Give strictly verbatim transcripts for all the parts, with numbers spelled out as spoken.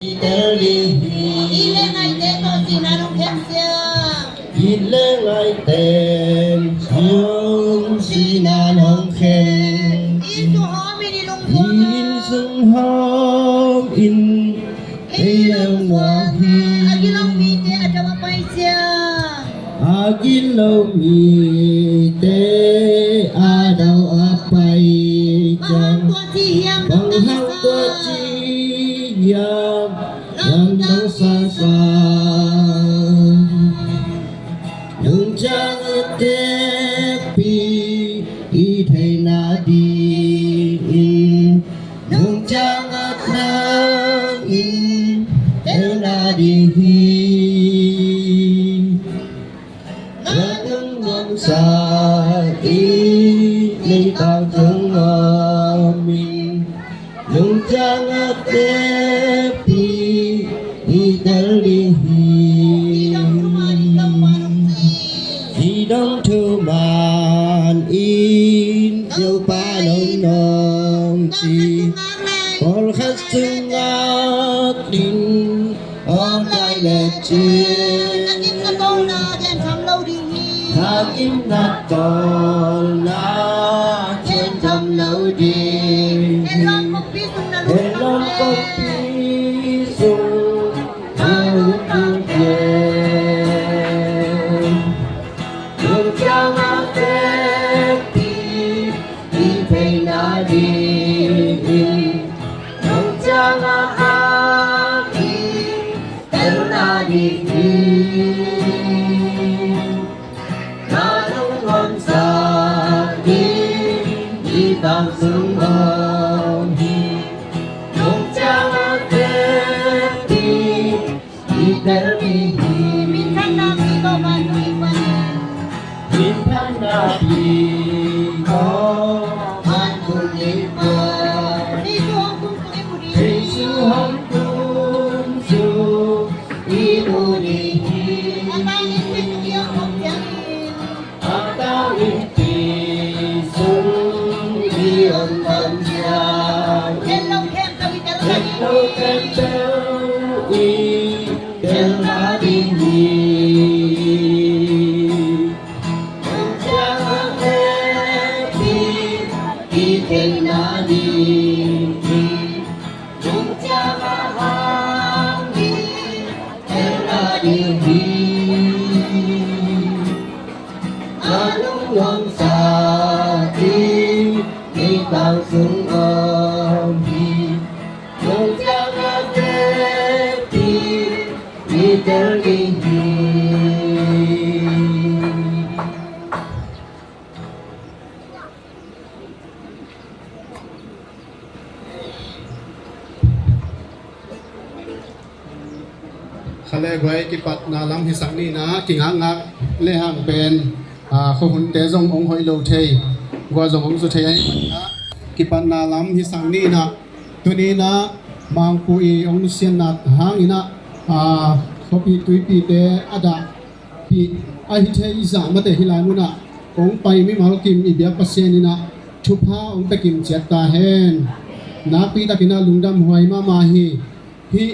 Tel ding hi. It le ngaite tawh sihna hong khen ciang. It le ngaite tawh sihna hong khen. Inn sung hawm in i lungzuan a. Inn sung hawm in ei lungzuan hi. A gilo mite a dau a pai ciang. A gilo mite a dau a pai ciang. Bang hang tua ci hiam, bang hang tua ci hiam, lamdang sasa. Nung ciang a tekpi i theihna dingin, nung ciang a nang in telna ding hi. Nang nong nuamsa in, leitang sung hawm in, nung ciang a tekpi i tel ding hi. Ci dong thuman in, Topa nong nuam ci. Pawlkhat sungah in, om lai le cin. Na kim na tawlna gen tham lo ding hi. Na kim na tawlna gen tham lo ding hi. Hell lawm kongpi sung na lut, hell lawm kongpi sung na lut kei. Nung ciang a tekpi i theihna dingin, nung ciang a hang in telna ding hi. Na lungnuamsa in, i tang sung hawm hi. Nung ciang a tekpi i tel ding hi. Minthanna pi ko vantung i pan. Minthanna pi ko vantung i pan. Jesu hong tung sung i mu ding. Jesu hong tung sung i mu ding hi. A tangin pi sung i om khop ciangin. A tangin pi sung i om khop ciangin. Tel lo khempeuh i tel, tel lo khempeuh i telna ding hi. Nung ciang a tekpi i theihna ding hi. Nung ciang a hang in telna ding hi. Na lungnuamsa in, i tang sung om hi. Nung ciang a tekpi i tel ding hi. Kha le guai, kipatna lam hisak ni in ah, kingakngak lehang pen, aa, khuahunte zong hong hoih lo thei, gua zong hong zu thei ahih manin ah, kipatna lam hisak ni in ah, tuni in ah Mangpu i hong nusiatna hangin ah, aa, khuapi tuipite a dahpih ahi thei zah mate hih lai munah hong pai mimal kim i biak Pasian in ah thupha hong pia kim ciat ta hen. Nakpi takin ah lungdam huai mahmah hi. Hih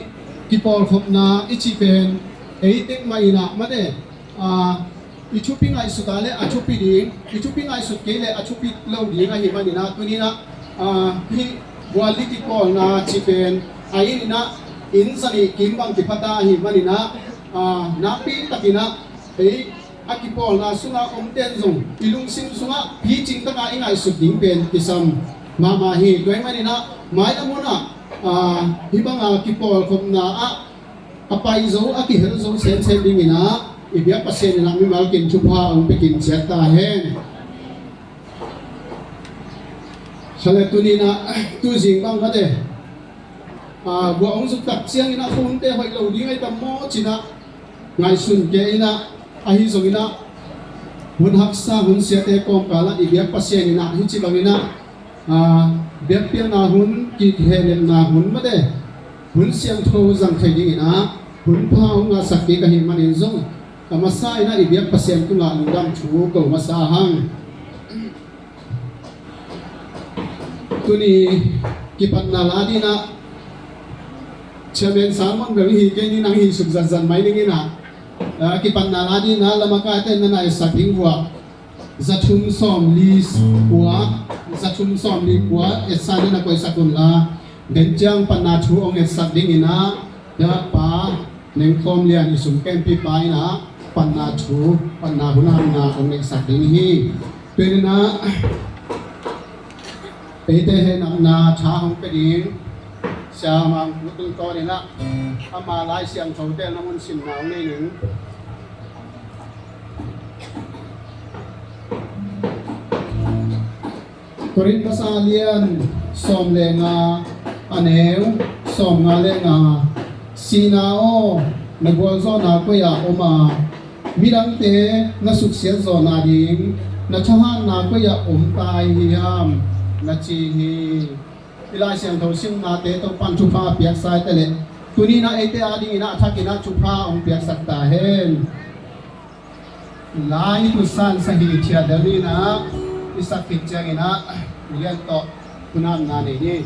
kipawlkhopna i cih pen ei tek mah in ah mate, aa, i thupi ngaihsut a le a thupi ding, i thupi ngaihsut kei le a thupi lo ding ahih manin ah, tuni in ah, aa, hih Gualli kipawlna cih pen a inn in ah, inn za nih kim bang kipha ta ahih manin ah, aa, nakpi takin ah ei a kipawlna sungah omten zong i lungsim sungah picing taka i ngaihsut ding pen kisam mahmah hi. Tua ahih manin ah mailam hun ah, aa, hih banga kipawlkhopna ah a pai zo, a kihel zo semsem dingin ah i biak Pasian in ah mimal kim thupha hong pia kim ciat ta hen. Kha le tuni in ah, tuzing bang mate, aa, gua hong zuk tak ciangin ah khuahunte hoih lo ding ahi tam maw ci-in ah ngaihsun kei in ah, ahi zongin ah hun haksa hun siate kawmkal ah i biak Pasian in ah hih ci bangin ah, aa, biakpiakna hun, kihehlepna hun mate, hun siangtho zang thei dingin ah hun pha hong ngahsak kik ahih manin zong a masa in ah i biak Pasian tungah lungdam thu ko masa hang. Tuni kipatna la dingin ah Chairman Salmon bel hi kei ni, nang hi suk zatzat mai ning in ah, a kipatna la ding in ah, lamakaite na na etsak ding uh ah, za thum sawmli kua, za thum sawmli kua etsa na na koihsak un la, den ciang patna thu hong etsak ding in ah, Pa Neng Khawm Lian, i sum kempipa in ah patna thu, patna hun ah na hong etsak ding hi. Tua in ah eite hehna tha hong pia ding Sia Mang Pu tungtawn in ah, ama Lai Siangtho telna mun simna hong nei ning. Korin masa lian sawm le nga, a neu sawmnga le nga. Sihna aw, na gualzawhna koi-ah om a, midangte na suksiat zawhna ding na thahatna koi-ah om ta hiam, na ci hi. I Lai Siangtho simnate Topa'n thupha a piaksa hi ta leh, tuni-in ah eite adingin ah a thakin ah thupha hong piaksak ta hen. Lai i tutsan sahih thiat deuh ni in ah, i sak khit ciangin ah i lian tawh thunamna nei ni.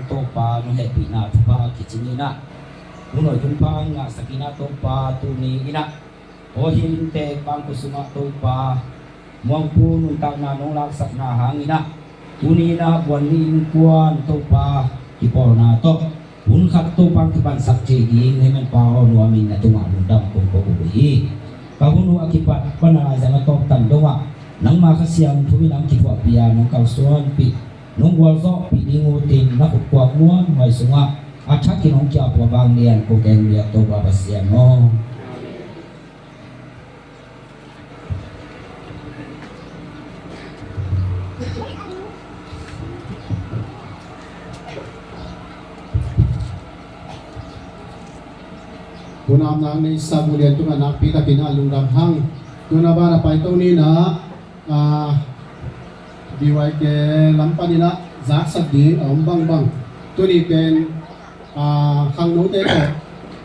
Topa nong hehpihna thupha kicing in ah, nong nuai thupha ngahsak in ah Topa tuni in ah, aw hi inntek bangkua sungah Topa muangpu nuntakna nong laksakna hangin ah, tuni in ah buan ni innkuan Topa kipawlna tawh hun khat Topa kipansak thei ding hei manpa aw nuam in na tungah lungdam kong ko uh hi. Ka hun uh a kipat pan a zang a tawptan dongah nangma Kha Siangtho in hong kithuahpih a nong kalsuanpih, nong gualzawhpih ding uh tin na khut kuak muanhuai sungah a thakin hong kiap uh a vanglian ko keng liak Topa Pasian aw. Tuna nang nei sa bulian tunga nakpi takin a lungdam hang. Tuna bana pai to ni na, ah, B Y K lam panin ah zaksak ding a om bangbang. Tuni pen, ah, khangnote tawh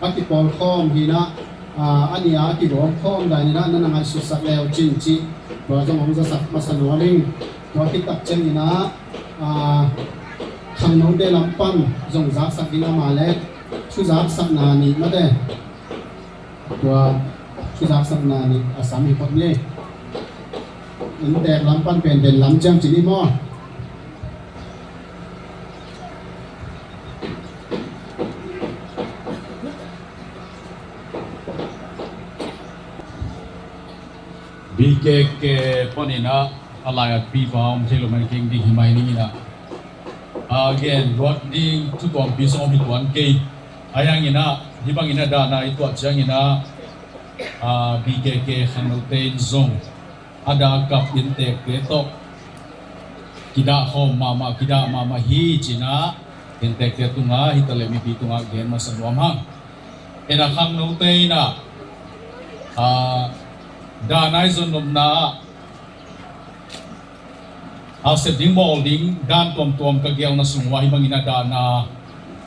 a kipawlkhawm hi in ah, ah, a nih a kigawmkhawm dan in ah na na ngaihsutsak leu cin cih tua zong hong zasak masa nuam ing. Tua khit tak ciangin ah, ah, khangnote lam pan zong zaksak ding a mah leh thuzaksakna nih mate. Tua thuzaksakna nih a sam hi phot ni. Inntek lam pan pen den lam ciang ci ni maw? B K K panin ah a lai-at pipa om thei lo man keng ding hi mai ning in ah. A gen luat ding thu tuampi zong om hi tuan kei. Ahi hangin ah hih bangin a dahna i tuah ciangin ah, a, B K K khangnote in zong a dah kap inntekte tawh kidah khawm mahmah, kidah mahmah hi ci-in ah inntekte tungah hi taleh mipi tungah gen masa nuam hang. En a khangnote in ah, a, dahna i zon nopna ah a sep ding bawl ding dan tuamtuam ka gelna sung uh ah hih bangin a dahna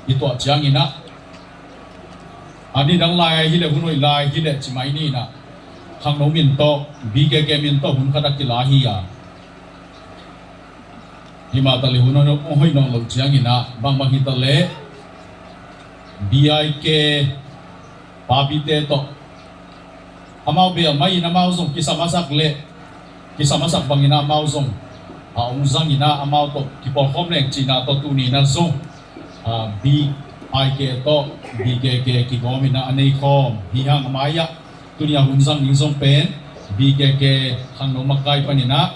i tuah ciangin ah, a ni dang lai hi leh hun hoih lai hi leh ci mai ni in ah, khangno min tawh B K K min tawh hun khat a kila hi a, himah taleh hun hoih nawn lo ciangin ah bangbang hi taleh B I K papite tawh amau bel mai in amau zong kisam a sak leh kisam a sak bangin ah amau zong a hong zang in ah amau tawh kipawlkhawm leng cihna tawh tuni in ah zong, a, B I K tawh B K K kigawm in ah a nei khawm hi hang. A mai-ah tuni a hun zang ding zong pen B K K khangno makai panin ah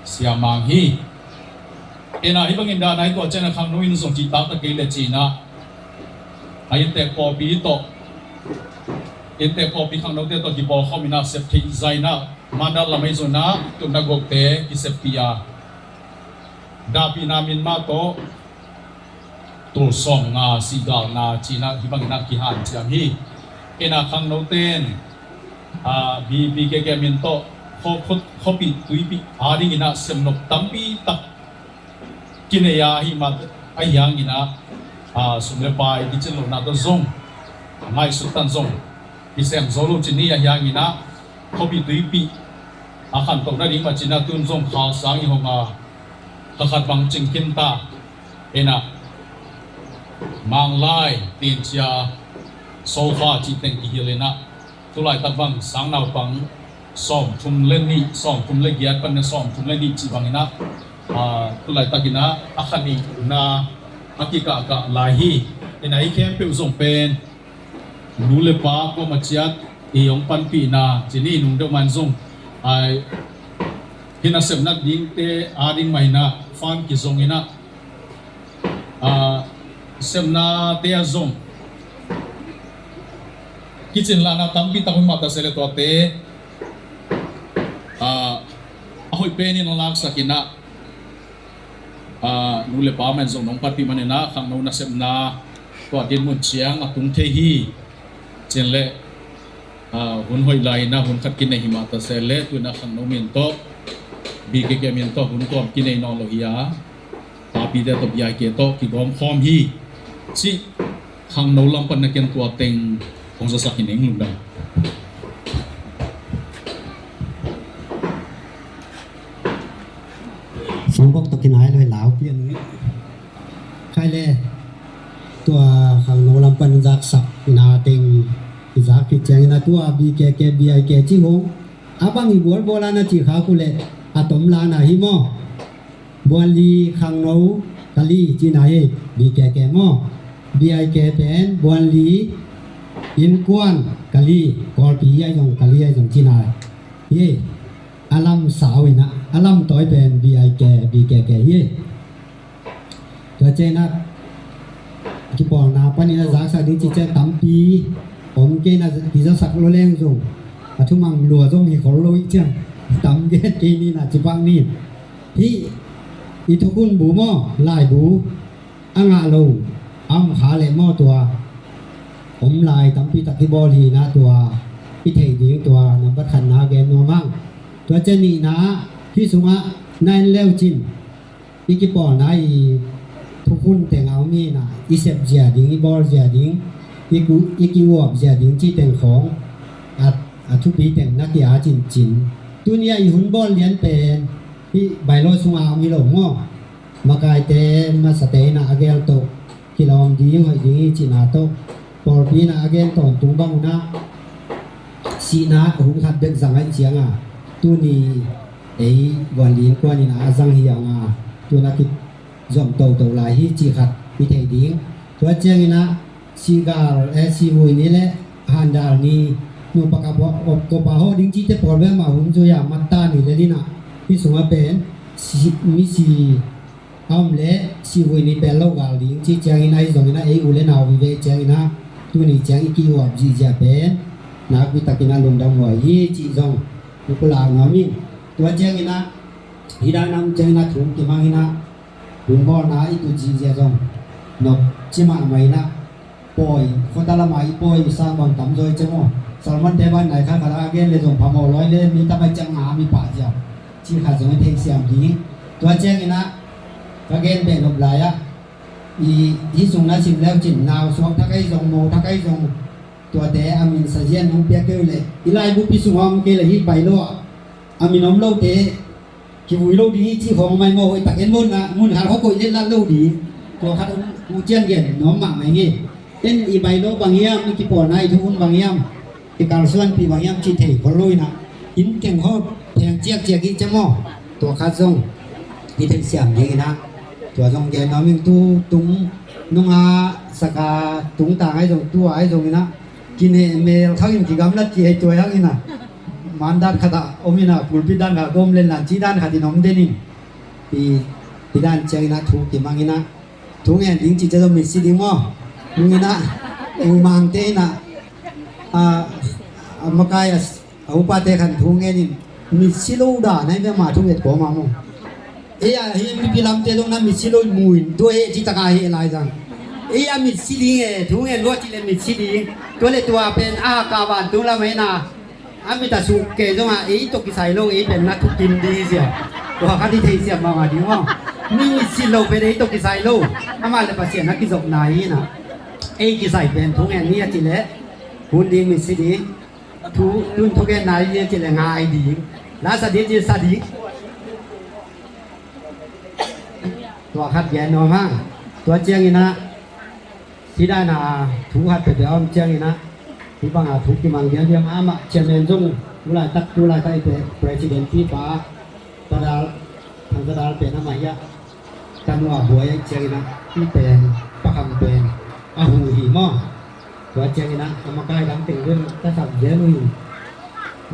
siamang hi. En a hih bangin dahna i tuah ciangin a khangno in zong cihtak ta kei leh ci-in ah a inntek pawlpi tawh, inntek pawlpi khangnote tawh kipawlkhawm in ah sep theih zah in ah Mandat lam ahi zongin ah tupna gokte kiseppih a, dahpihna min mah tawh tul sawmnga sihgalna ci-in ah hih bangin ah kihanciam hi. En a khangnote in, a, B, B K K min tawh khuapih tuipih adingin ah semnop tampi tak kinei a, ahi mah ahi hangin ah, a, sum le pai kicin lohna tawh zong ngaihsut tan zong kisem zo lo ci ni. Ahi hangin ah khuapih tuipih a khantoh nading mah ci-in ah tun zong kha sang i hong a, kha khat bang cing khin ta. En a, Manglai, Tincia, Sofa cih teng kihilh in ah, tulaitak bang sang naupang sawmthum le nih, sawmthum le giat pan a sawmthum le nih cih bangin ah, a, tulaitak in ah a kha nihna a kikahkah lai hi. En a, hih khempeuh zong pen nu le pa kuamah ciat i hong panpihna ci ni. Nung deuh mah in zong, a, hih nasep nadingte ading mah in ah fund kizong in ah, A, sepnate a zong kicin lahna tampi tak hun mah ta se le tuate, a, a hoih penin a laksak inah, a, nu le pa man zong nong pati maninah khangno nasepna tua dinmun ciang a tung thei hi. Cin le, a, hun hoih lai inah hun khat kinei hi mah ta se le tuinah khangno min tawh, B K K min tawh hun tuam kinei nawn lo hi a, papite tawh B I K tawh kigawm khawm hi. Cih khangno lam pan na ken tua teng hong zasak hi ning lungdam. Song bok tawh kinai lo hi lau pian ni. Khai le tua khangno lam pan zaksak na teng i zak khit ciangin a tua B K K B I K ci hong a bang i bualbual a na ci khak uh leh a tom la na hi maw? Buanli khangno kali cina hi. B K K maw? B I K pen buanli innkuan kali, Kawlpi ahi zong kali ahi zong cina hi. A lam sau inah a lam tawi pen B I K, B K K hi. Tua cianginah kipawlna panin a zaksak ding ci ciang tampi om kei na kizaksak lo leng zong a thumang lua zong hi khol lo ih ciang tam gen kei ni na ci pak ni. Hih i thukhun bu maw, laibu a ngah lo a om kha leh maw tua om lai tampi tak kibawl hi na tua i theih ding tua nambat khatna gen nuam hang. Tua ciang nihna hih sungah na en leu cin i kipawlna i thukhun teng a om hi na i sep zia ding, i bawl zia ding, i ku-, i ki-uap zia ding cih teng khawng a, a thupi teng na kia cincin. Tuni a i hun bawl lian pen hih bylaw sungah om hi lo maw? Makaite masate inah a gel tawh kilawm ding hoih ding hi cihna tawh pawlpi inah a gen tawntung bang unah sihna hun khat bek zang aih cianga tuni ei vuanli innkuan inah a zang hi anga tuna kizom toto lai hi cih khat i thei ding. Tua cianginah sihgal, eh, sihvui ni le handal ni nupa ka opkopa hawh ding cihte pawl bek mah hun zui a matta ni le linah hih sungah pen si, misi a om le sihvui ni pel lo gal ding cih ciangin ahi zongin a ei u le nau vive ciangin a tuni ciang i ki-uap zihziah pen nakpi takin a lungdam huai hi cih zong i pulak nuam in. Tua ciangin a hih dan a om ciangin a thu kimang in a hun bawlna i tut zihziah zong nop ci mahmah in a pawi, khuata lamah i pawi i sang bang tamzaw i cem aw. Salmante ban nai khat khat a gen le zong phamawh lawi le mi tamai ciang ngam i pah ziau cih khat zong i theihsiam ding. Tua ciangin ah ka gen beh nop lai ah i hih sung na sim leu cin nau suak thak ahi zong mo thak ahi zong tuate a min sazian nong piak kei uh leh i laibupi sungah om kei leh hih bai lo ah a min om lote kivui lo ding hi cih khawng a mai maw hoih tak en maw na mun khat hawh koih letlat lo ding. Tua khat uh cian gen nuam mahmah ing ei. En i bai lo bang hiam, i kipawlna i thuhun bang hiam, i kalsuanpih bang hiam cih thei khol lo inah in keng khawh pheng ciakciak hi ciam aw. Tua khat zong i theihsiam ding inah tua zong gen nuam ing. Tu tung nunga saka tungtang ahi zong tua ahi zong inah kineh mel khangin kigamlat kihei tuai hang inah mandat khatah om inah pulpit dan khat gawm lenlan cih dan khat in om den in. I, i dan ciang inah thu kimang inah thu ngen ding cih ciang zong mitsi ding maw? Nung inah u mangte inah a, a makai a, a upate khan thu ngen in mitsi lo dan ahi ve ma thu nget kawma maw? Ei a hi mipi lamte zong na mitsi lo mu in tua heh ci taka heh lai zang. Ei a mitsi ding e, thu ngen lua ci le mitsi ding. Tua le tua pen a ka vantung lam hena a mit a suk kei zong a ei tawh kisai lo, ei pen na thukim ding hi zia. Tua khat i theihsiam mahmah ding maw? Mi mitsi lo pen ei tawh kisai lo. Amah le Pasian a kizopna hi na. Ei kisai pen thu ngen ni a ci le hun ding mitsi ding. Thu, tun thugenna i ci le ngai ding. La sa ding ci sa ding. Tua khat gen nuam hang. Tua ciang inah hih dan a thu khat peuhpeuh a om ciang inah hih bang a thu kimang diamdiam amah chairman zong tu laitak tu laitak i pe president pipa Tadal, Thang Tadal pen amah hi a. Tanu a buai ahi ciangin ah hih pen Pa Kham pen a hu hi maw? Tua ciangin ah a makai dang teng vel ka sak zel uh hi.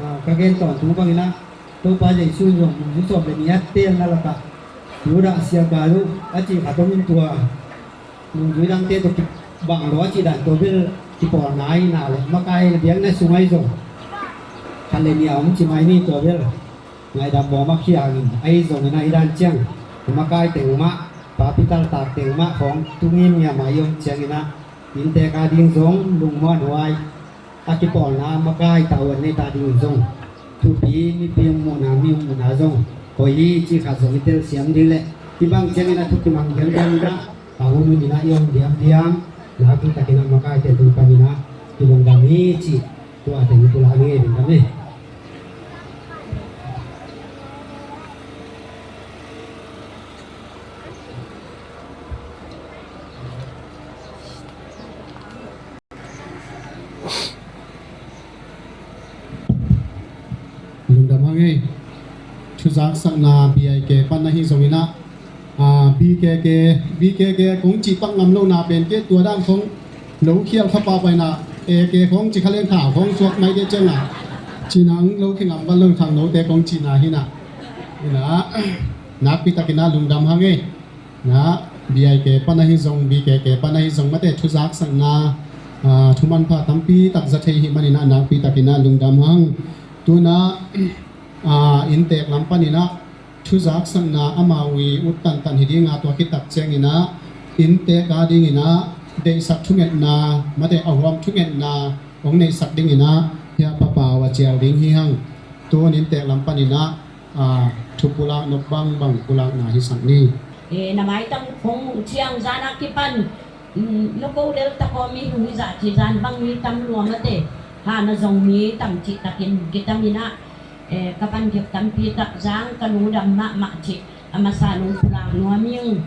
Ah, ka gen tawntung bangin ah Topa Jesu in zong nungzu sawm le nih a teelna lakah Judah sialgal uh a cih khat om in tua Nungzui dangte tawh kibang lua cih dan tua bel kipawlna ahi na le makai na biakna sung ahi zong khat le nih a om ci mai ni tua bel. Ngaidam mawk khiangin ahi zongin ahi dan ciang makai teng mah, papi taltak teng mah khawng tungin ngiam a i om ciangin ah inntek a ding zong lungmuanhuai a kipawlna makai tavuan neita dingin zong thupi mipi hong muhna mi hong muhna zong hoih hi cih khat zong i telsiam ding le hih bang ciangin a thu kimang diamdiam in ah a hun hun in ah i om diamdiam nakpi takin ah makaite tung panin ah kilungdam hi cih tua teng i pulak ni ngei ding ka hi. Lungdam hang ei. Thuzaksakna B I K pan ahi zongin ah, ah, B K K, B K K kong cih pak ngam lohna pen kei tua dan khong lo khial kha pah paina A K khong ci kha leng kha khong suak mai kei ciangah cinang lo khe ngam vat lo khang note kong cihna hinah hinah nakpi takin ah lungdam hang ei. Na, B I K pan ahi zong, B K K pan ahi zong mate thuzaksakna, ah, thumanpha tampi tak za thei hi manin ah nakpi takin ah lungdam hang. Tuna, ah, inntek lam panin ah thuzaksakna amau i ut tantan hi dinga tua khit tak ciangin ah inntek a dingin ah deihsak thungetna mate a huam thungetna hong neihsak dingin ah hia papau a cial ding hi hang. Tun inntek lam panin ah, ah, thu pulak nop bangbang pulakna hisak ni. E, na maitang kong muh ciang zan a kipan, mm, no ko lel ta kawm i hu hi zah ci zan bang mi tam lua mate. Ha na zong mi tam cih takin kitam in ah, e, ka pan kiak tampi tak zang ka lungdam mahmah cih a masa nong pulak nuam ing.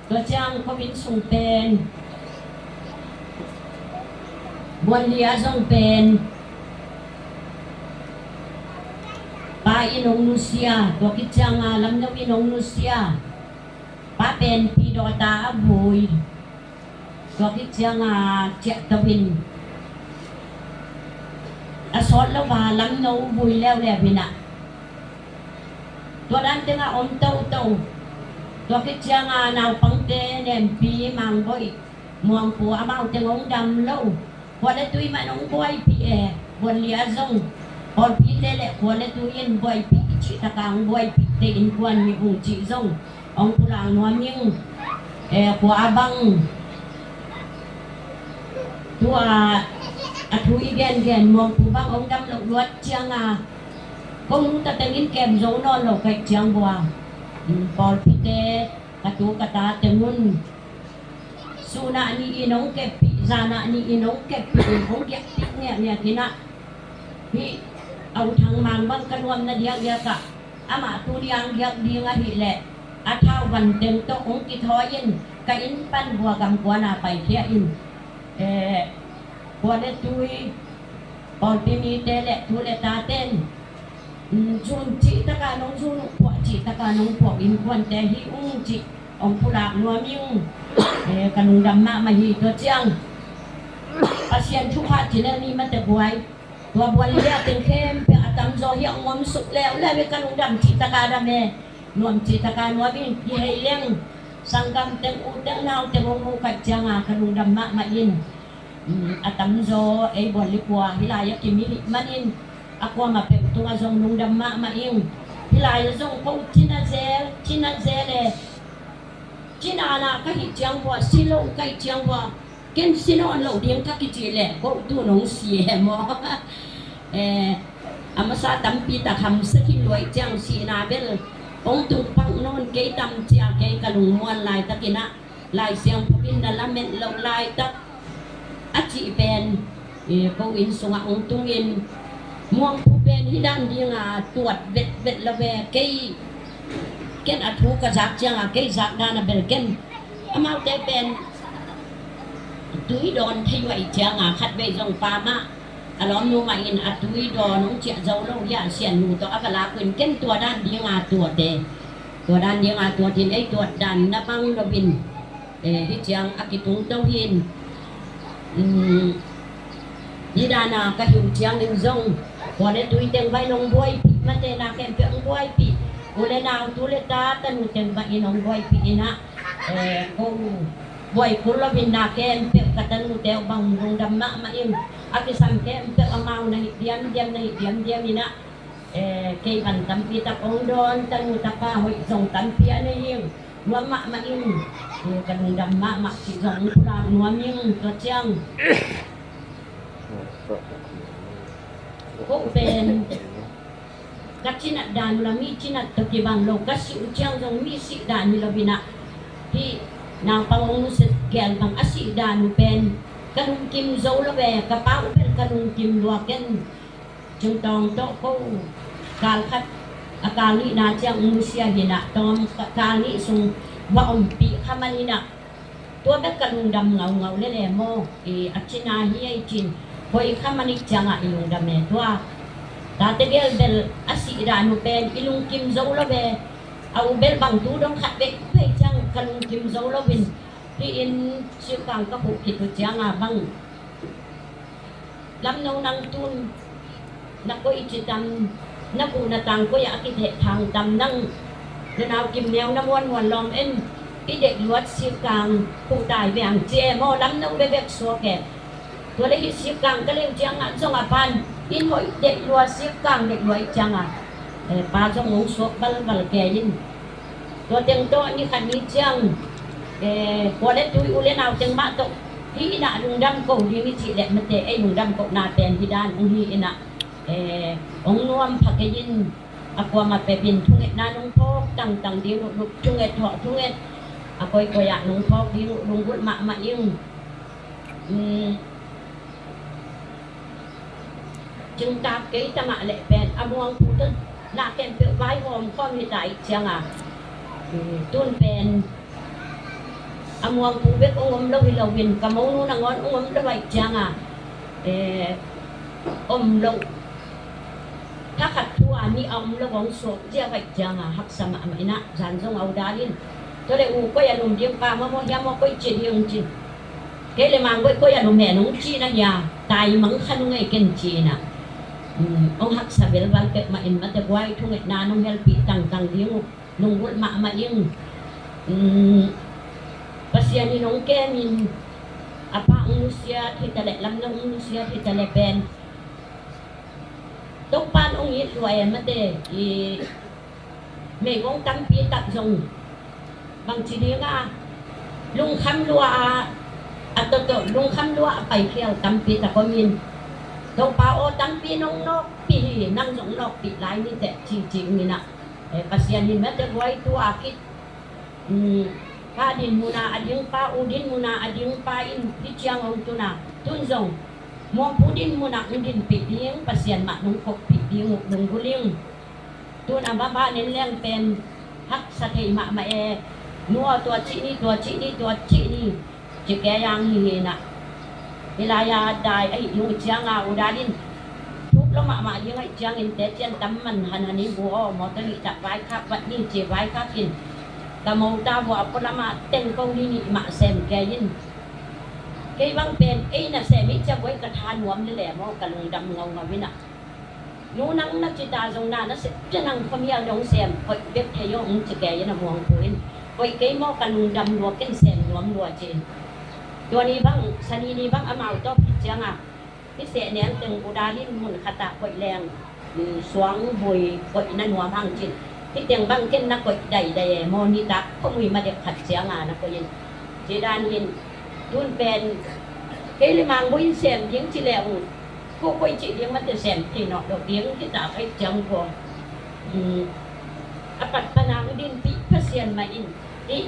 Tua ciang ko inn sung pen Buanli a zong pen pa in hong nusia, tua khit cianga Lamno in hong nusia. Pa pen Pidawta a vui, tua khit cianga ciahto in a sawt lo a Lamno vui leuleu in ah tua dan tengah om toto. Tua khit cianga naupangte Nempi, Mangboih, Muangpu amau teng hong dam lo. Khua le tui man hong buaipih e, Buanli a zong pawlpite le khua le tui in buaipih cih taka hong buaipihte innkuan hi ung cih zong hong pulak nuam ing. E, khua a bang tua a thu i gengen Muangpu bang hong dam loh luat cianga kong nungta tengin kem zo nawn lo kaih ciang bua. Pawlpite ka tu ka ta tengun sunah ni in hong keppih, zanah ni in hong keppih in hong giahpih ngiahniah kinah hih a uthang mang bang ka nuamna diakdiakah amah tu diang giak ding ahih leh a thau van teng tawh hong kithawi in ka inn pan bua gamkuana paikhia in, eh, khua le tui pawlpi mite le tu le taten zun cih taka nong zun uh, phuah cih taka nong phuah innkuante hi ung cih hong pulak nuam ing. Eh, ka lungdam mahmah hi. Tua ciang Pasian thupha ci lel ni mate buai. Tua buai liah teng khempeuh a tamzaw hi a ngom suk leuleu hi. Ka lungdam cih taka dam e, nuam cih taka nuam ing. Hi hei leng sanggam teng u teng nau teng hong mu kaih cianga ka lungdam mahmah in. A tamzaw ei Buanli khua hih lai-ah kimi hih manin a kuamah peuh tungah zong lungdam mahmah ing. Hih lai-ah zong ko cina zel, cina zel e. Cina na ka hih ciang bua si lo kaih ciang bua ken si nawn lo ding ka kici leh ko tu nong si e maw? Eh, a masa tampi tak hamsa khin luai ciang sihna bel hong tung pak nawn kei tam cia kei ka lungmuan laitakin ah Lai Siangtho in na lamet loh laitak a cih pen, eh, ko inn sungah hong tungin Muangpu pen hih dan dinga tuat vetvet lo ve. Kei ken a thu ka zak cianga kei zak dan a bel ken amaute pen tui dawn thei uh ahih cianga khatvei zong pa mah a lawmnu mah in a tui dawn hong ciah zo lo hi a, siannu tawh a va lak uh in ken tua dan dinga tuat e. Tua dan dinga tuat in ei tuat dan na bang lo in, eh, hih ciang a kitung to hi in. Hih dana ka hi uh ciangin zong khua le tui teng vai nong buaipih mate na khempeuh hong buaipih u le nau tu le ta tanu teng vai in hong buaipih in ah, eh, ko buai kul lo in na khempeuh ka tanute uh bang lungdam mahmah ing. A kisam khempeuh amau na hih diamdiam, na hih diamdiam in ah, eh, kei pan tampi tak ong dawn, tanu tapa hoih zong tampi a nei ing. Nuam mahmah ing. Eh, ka lungdam mahmah cih zong pulak nuam ing, tua ciang. Ko pen ka cinat dan uh la mi cinat tawh kibang lo, ka sih uh ciang zong mi sih dan hi lo in ah, hih naupang ong nusia gel bang a sih dan uh pen ka lungkim zo lo ve. Ka pa uh pen ka lungkim lua ken. Cingtawng tawh ko kal khat a kal nihna ciang ong nusia hi in ah, tawm kal nih sung va ompih kha man in ah, tua bek ka lungdam ngaungau lele maw. I a cina hi ei cin, koi kha man ih ciangah i lungdam e tua. Tate gel bel a sih dan uh pen i lungkim zo lo ve. A u bel bang tu dong khat bek pai ciang ka lungkim zo lo in, hih in Sihkang ka huh khit uh ciangah bang Lamno nang tun na koih ci tam, na kuh na tang koih ah a kitheh thang tam nang. Na nau Kim Neu na muanmuan lawm en, i deih luat Sihkang kuh tai beng ci e maw, Lamno bebek suak e. Tua le hih Sihkang ka leu ciangah zong a pan in hoih deih lua, Sihkang deih lua ih ciangah, eh, pa zong ong suak balbal ke in. Tua teng tawh ni khat ni ciang, eh, kua le tui u le nau teng mah tawh hih in ah lungdam ko ding i cih leh mate ei lungdam kohna pen hih dan ong hi in ah, eh, ong nuam pha kei in. A kuamah peuh in thungetna nong phawk tangtang ding uh, thunget hawh thunget a koikoi ah nong phawk ding uh lunggulh mahmah ing. Um, Cingtak kei ta mah leh pen a muangphu tawh na khempeuh vaihawm khawm hi ta ih ciangah, tun pen a muangphu bek ong om lo hi lo in ka monu nangawn ong om lo ahih ciangah, eh, om lo. Thakhat thu a nih a om lo ong suak ziau ahih ciangah haksa mahmah in ah zan zong a u dal in, tua le u koi a lum ding pa maw, maw hiam maw koi ci ding ong ci. Kei le Mang Boih koi a lum hen ong ci na hia, tai mang kha nung ei ken ci in ah. Um, ong haksa velval peuhmah in mate guai thungetna nong helpih tangtang ding uh lunggulh mahmah ing. Um, Pasian in ong kem in a pa ong nusiat hi ta leh, Lamno ong nusiat hi ta leh pen Topa in ong it lua e mate, i meigong tampi tak zong bangci ding a lungkham lua a, a tawtawh lungkham lua a paikhial tampi tak om in, Topa aw, tampi nong nawkpih hi, nang zong nawkpih lai ni teh, ci ci ung in ah, eh, Pasian in mate guai tu a kit, um, pa dinmun a a ding pa, u dinmun a a ding pa in hih ciang ong tun a, tun zong muangphu dinmun ah ong dinpih ding, Pasian mah nong koppih ding uh lunggulh ing. Tun a mabah nenleng pen haksa thei mahmah e. Nu aw, tua cih ni, tua cih ni, tua cih ni, ci kei ang hi hi in ah. Hih lai-a dai ahih lung ciangah u dal in thuk lo mahmah ding ahih ciangin tecian tam man hanhan in, bu aw, mawtaw nih tak vaikhak vat ni ci vaikhak in, ka mawtaw bu a pualam ah teng ko ni nih mah sem kei in. Kei bang pen ei nasem ih ciah buai ka tha nuam lele maw, ka lungdam ngaungau in ah. Nu nang na ci ta zong na nasep ciah nang khuamial dong sem koih bek thei aw ong ci kei in a muangphu in. Koih kei maw, ka lungdam lua ken sem nuam lua ci in. Tua ni bang, sani ni bang amau tawh phi ciangah hih seh nel teng u dal in mun khat ah koih leng, um, suang bui koih na nuam hang cin. Hih teng bang ken na koih daidai e maw, nitak khuamui ma dek khat ciangah na koih in. Ci dan in tun pen kei le Mang Boih in sem ding ci le uh, ko koih cih ding mate sem thei nawh lo ding hita kei ciang ko. Um, a pat pana ong dinpih Pasian mah in, hih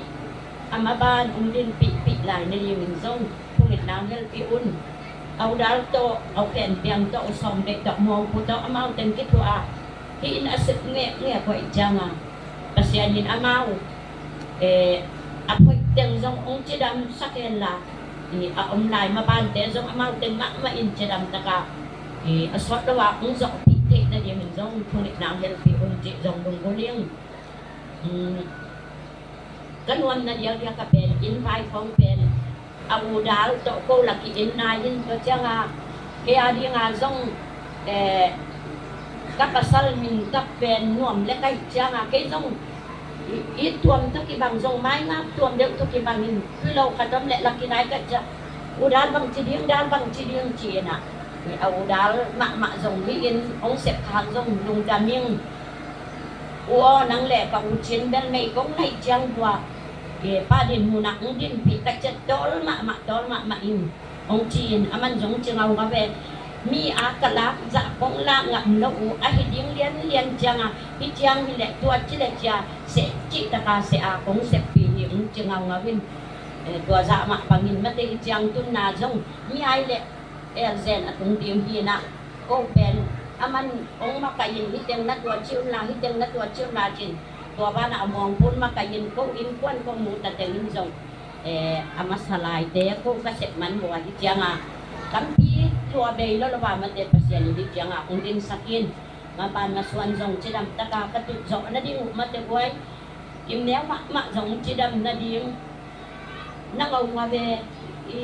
a maban ong dinpihpih lai na dingin zong thungetna ong helpih un. A u dal tawh, a u khenpiang tawh, a u sawm deih tawh, muangphu tawh amau teng kithuah a, hih in a sep ngekngek uh ahih ciangah Pasian in amau, eh, a phoih teng zong ong cidam sak hen la, i a om lai mabante zong amau teng mahmah in cidam tak a, i a sawt lo a ong zawhpih theih na dingin zong thungetna ong helpih un cih zong lunggulh ing. Um, ka nuamna diakdiak a pen inn vai khawng pen a u dal tawh ko la ki-en nai in, tua ciangah kei a dingah zong, eh, ka pasal min tap pen Nuam le ka hih ciangah kei zong I tuam tawh kibang zong, maingap tuam deuh tawh kibang in, kilo khat om leh la kinai khat ciang, u dal bang ci ding, dal bang ci ding ci-in ah. A u dal mahmah zong hi in, hong sep khak zong lungdam ing. U aw, nang leh ka u Cin bel mei kong naih ciang tua, e, pa din hun ah hong dinpih ka ciat, tawl mahmah, tawl mahmah in. Hong ci-in, aman zong ci ngaungau ve. Mi a ka lak zah kong lak ngam lo uh, ahi ding lianlian ciang a, hih ciang hi leh tua ci leh cia, seh cih taka seh a kong seppih hi, hong ci ngaungau in. Eh, tua zah mah bangin mate, hih ciang tunna zong mi ai leh elzen a tung ding hi na, ko pen aman hong makaih in, hih teng na tua ci un la, hih teng na tua ci un la cin. Tua banah a muangpun makaih in, ko innkuan kong mu ta teng in zong, eh, a masa laite ko ka sep man buai hi cianga, tampi tua bei lo lo ba mate, Pasian in hi cianga hong dinsak in. Maban masuan zong cidam taka ka tut zawh nading uh mate buai. Kim neu mahmah zong cidam nading na ngau nga ve. I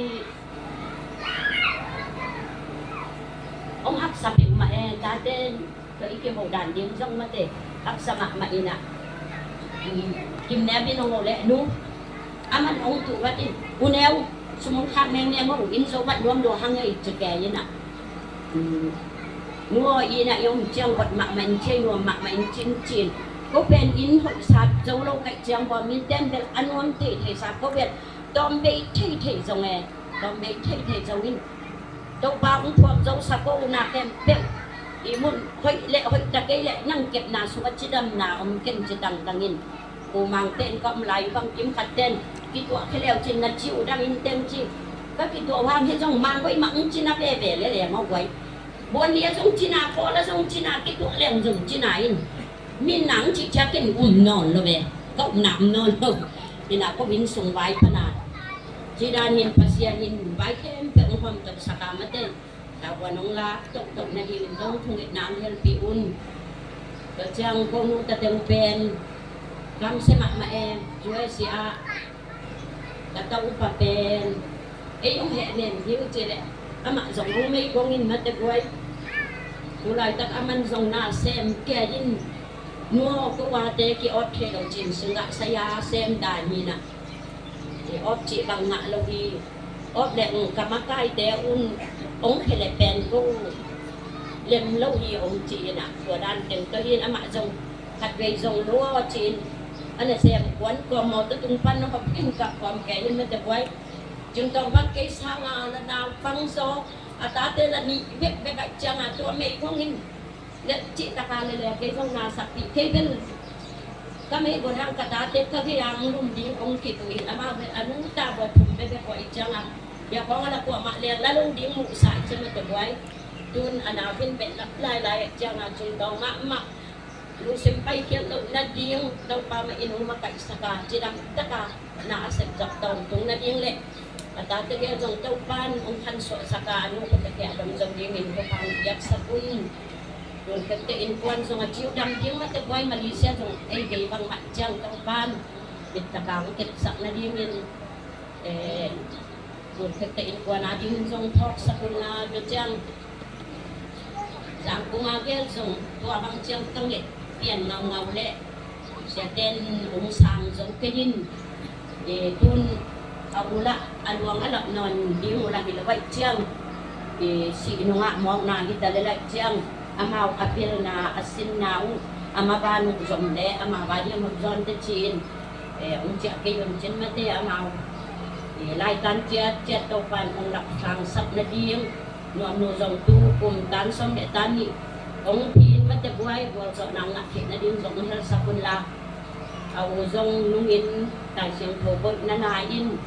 hong haksa mahmah e, tate. Tua i kiho dan ding zong mate, haksa mahmah in ah. Kim neu in hong ho leh nu, aman hong tuh vat in, u neu, sum hong khak mengmeng, hong inn zo vat nuam lua hang ei ci kei in ah. Nu aw, inn ah i om ciang vat mahmah in, ciai nuam mahmah in, cin cin. Ko pen inn hoih sat zo lo kaih ciang bua, min ten bel a nuam theithei sat ko pen, tawm bei theithei zong e, tawm bei theithei zong in. Topa hong thuak zo sa ko na khempeuh. I mun hoih leh hoih ta kei leh nang kepna sungah cidamna om ken ci tangtang in. Kumangte in ka om lai bang kim khat ten kituah khia leu cin na ci uh dang in teng ci. Ka kituah uh hang hi zong mang hoih mah hong cina veve lele mawh guai. Buan lia zong cina, kawla zong cina, kituah leng zong cina in. Min nang cih ciakin um nawn lo ve. Ka upna um nawn lo. Ina ko inn sung vai pana. Ci dan in Pasian in vai khempeuh hong hawm tawh saka mate. Tavuan hong lak tohtoh na ding in zong thungetna hong helpih un. Tua ciang ko nu ta teng pen kamsia mahmah e, U S A ah. Ka ta upa pen ei hong heh nen ding ci leh amah zong hong mei kong in mate guai. Tulaitak aman zong na sem kia in, nu aw ko vate ki-awt thei lo cin sungah saya sem dai mi na. I awt cih bang ngah lo hi. Awt leh ka makaite un hong khia leh pen ko lem lo hi hong ci in ah, tua dan teng tawh in amah zong khatvei zong lua ci in. A nasem kuan kawm mawtaw tung pan hong hop in kah kawm kei in mate guai. Cingtawng bang kei sanga la naupang zaw a tate la nih bekbek ah cianga tua mei kong in. Leh cih taka lele kei zong na sakpih kei bel. Ka mei guan hang ka tate ka gei ang lum ding hong kitu in amau bel a nungta bua thum bebek ua i cianga. Bia kong a la kuamah leng la lung ding muhsa i cianga tua buai. Tun a nau hin bel lap lailai a cianga cingtawng mahmah. Lungsim paikhiat loh nading Topa mah in hong makaihsak a, cidam taka na a sep zak tawntung nading leh a tate gel zong Topa in hong khansuahsak a, a nu khut a kiah dom zong dingin Topa hong biaksak un. Tun khekte innkuan zong a ciu dam ding mate buai, Malaysia zong ei gei bangmah ciang Topa in bittaka hong kepsak nadingin, eh, Tun khekte innkuan a dingin zong thawksak un la, tua ciang Zangkung a gel zong tua bang ciang ka nget pian ngaungau leh siaten hong sang zong kei in. E, tun a u lah a luang a lap nawn ding uh lah hi lo baih ciang, e, sih nungah mawkna hi ta leh laih ciang amau a pilna a sinna uh a maban uh zom leh amau a ding uh zawn te ci-in. E, hong ciah kei un cin mate amau. E, laitan ciatciat Topa in hong lapsangsak nading nuamnu zong tu kum tan sawm leh tan nih hong phin mate buai gualzawhna ngah theih nading zong hong helsak un la. A u zong nungin Lai Siangtho boihna na in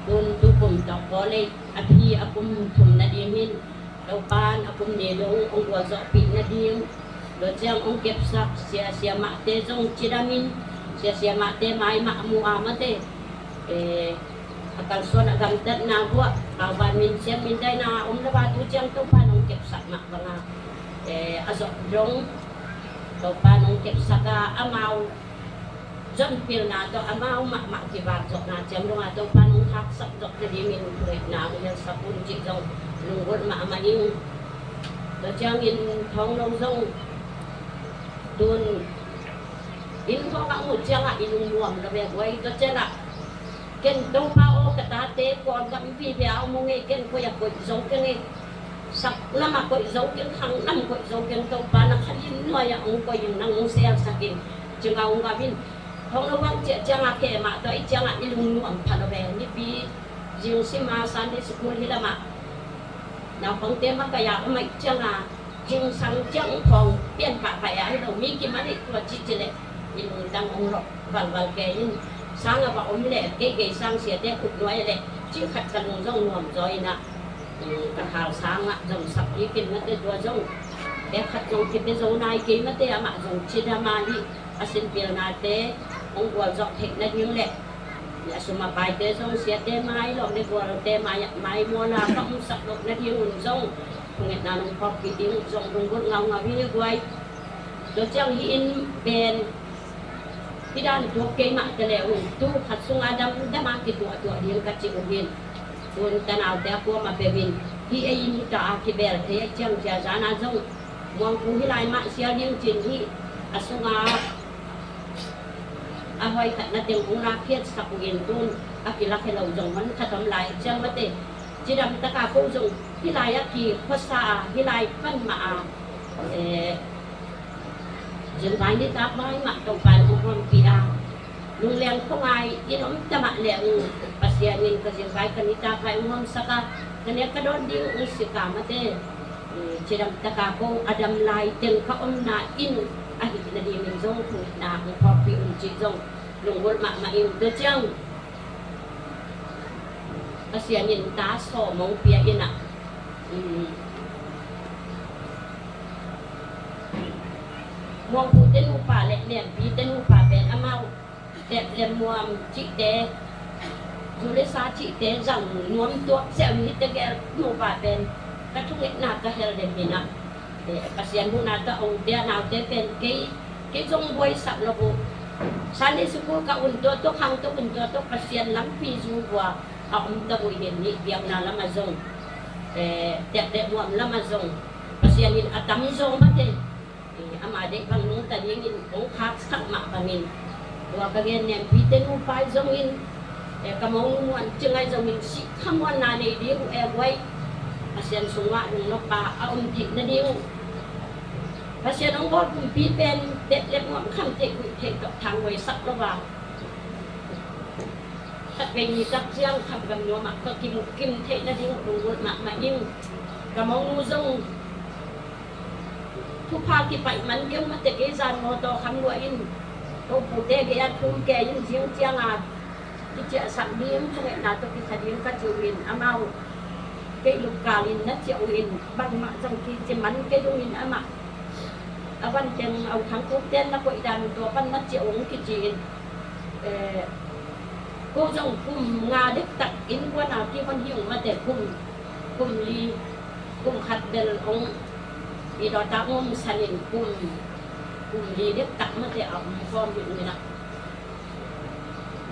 tun tu kum tawh kawlei a phi a kum thum nading in Topa in a kum nih dong hong gualzawhpih nading, tua ciang hong kepsak sia siamahte zong cidamin, sia siamahte mai mah mu a mate, eh, a kalsuan a gamtatna buah, a van min siam min daina om lo a tu ciang Topa in hong kepsak mah banga, eh, a zawh dong Topa in hong kepsak a, amau zon pilna tawh amau mahmah kivak zawhna ciam dongah Topa in hong haksak zawh nadingin phuhekna hong helsak un cih zong lunggulh mahmah ing. Tua ciangin Thawng Lo zong tun Inn khawng a muh ciangah i lungnuam lo ve guai. Tua ciangah ken Topa aw, ka tate Kawlgam vive a om ung ei, ken koi a koih zo keng ei, sak lam a koih zo keng, khang lam koih zo keng, Topa na kha lim nuai-ah hong koih in, nang hong selsak in, ci ngaungau in. Hong lo bang ciah ciangah kei mah tawh i ciangah i lungnuam pha lo ve. Nipi zing sim a Sunday school hi lamah naupangte makaih a om ahih ciangah zingsang ciang khawng pian pahpah a hi lo, mi kiman ahih tua cih ci leh i lungtang hong rawh valval kei in. Sang a va om leh keigei sang siate khut nuai leh cih khat ka lung zong nuam zaw in ah, ka khal sangah zong sak kik in mate, tua zong bek khat zong kipia zo nai kei mate, amah zong cidam a hih a sinpilnate hong gualzawh theih nading leh a sum a paite zong siate mai lawm le gualte mai, mai mual a ka umsak loh nadingun zong thungetna nong phawkpih ding zong lunggulh ngaungau hi guai. Tua ciang hih inn pen hih dan tuak kei mah ta le uh, tu khat sungah damdam a kituahtuah ding ka cih uh hin. Tun tanaute a kuamah peuh in hih ei inn hi ta a kibel thei a ciang cia zan a zong Muangpu hi lai mah sial ding cin hih a sungah a hoi khat na teng hong lakkhiatsak uh in, tun a kilak hi lo zong hon khat om lai ciang mate. Cidam taka ko zong hih lai a kikhuasa a, hih lai pan mah a, eh, zingvai nitak vai mah Topa in hong honpih a, lungleng khuangai in om ta mah le uh, Pasian in ka zingvai ka nitak vai hong honsak a, ka nek ka dawn ding hong sik a mate. Cidam taka ko a dam lai teng ka omna inn ahih nadingin zong thungetna hong phawkpih un cih zong lunggulh mahmah ing. Tua ciang Pasian in ta sawm hong pia in ah, Muangpu te nupa le Nempi te nupa pen amau Tep le Muam cihte, Julisa cihte zang nuam tuak siam hi tegel nupa pen ka thungetna ka hel dem hi nah. Pasian huhna tawh ongte a naute pen kei, kei zong buaisak lo uh. Sunday school ka un tua tua, khang tua un tua tua, Pasian lampi zu vua a om ta uh hi. Nih biakna lamah zong, Tep le Muam lamah zong Pasian in a tamzaw mate ama deih bang nungta dingin hong khaksak mah bangin, tua ka gen Nempi te nupa i zongin, ka monu Muan Cing a i zongin sih khamuanna nei ding uh e guai. Pasian sungah lungnop a a om theih nading uh, Pasian hong bawl kumpi pen Tep le Muam kham theih guih theih tawh thang huaisak lo a, khatvei ni tak ciang khamgam nuamah ka kimuh kim theih nading uh lunggulh mahmah ing. Ka monu zong thupha kipaih man keu mate, kei zan mawtaw kham lua in ko pute gei-ah thum kei in, zing cianga kiciahsak ding, thungetna tawh kikha ding ka ci uh in, amau kei lupkal in na ciah uh in bangmah zong kici man kei dong in, amah a van teng au thang kuk ten na koih dan uh tua pan na ciah uh hong kici in. Ko zong kum nga dektak innkuan a kihon hi ung mate, kum, kum li, kum khat bel hong i dawta hong om sanin kum, kum li dektak mate a om khawm hi ung inah.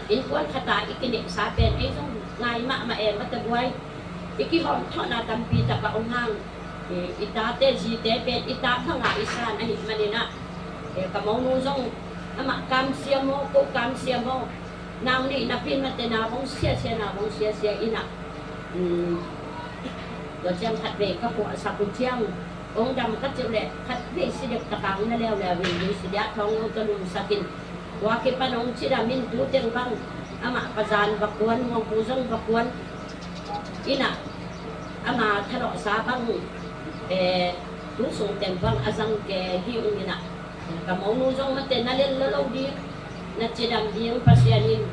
Innkuan khata i kineihsa pen ei zong ngai mahmah e mate guai. I kihawm thawhna tampi tak a om hang, i tate zite pen i ta banga i san ahih maninah, ka monu zong amah kamsia maw, ko kamsia maw, nau neih napi mate na bong siasia, na bong siasia inah. Tua ciang khatvei ka puahsak uh ciang hong dam ka ceuh leh khatvei si dek takang na leuleu in, ding si diah thawng lo tawh lumsak in, tua kipan hong cidam in, tu teng bang amah pazan va kuan, Muangpu zong va kuan inah, ama thalawhsa bang tu sung teng bang a zang ke hi ung inah. Ka monu zong mate na lel lo lo ding, na cidam ding, Pasian in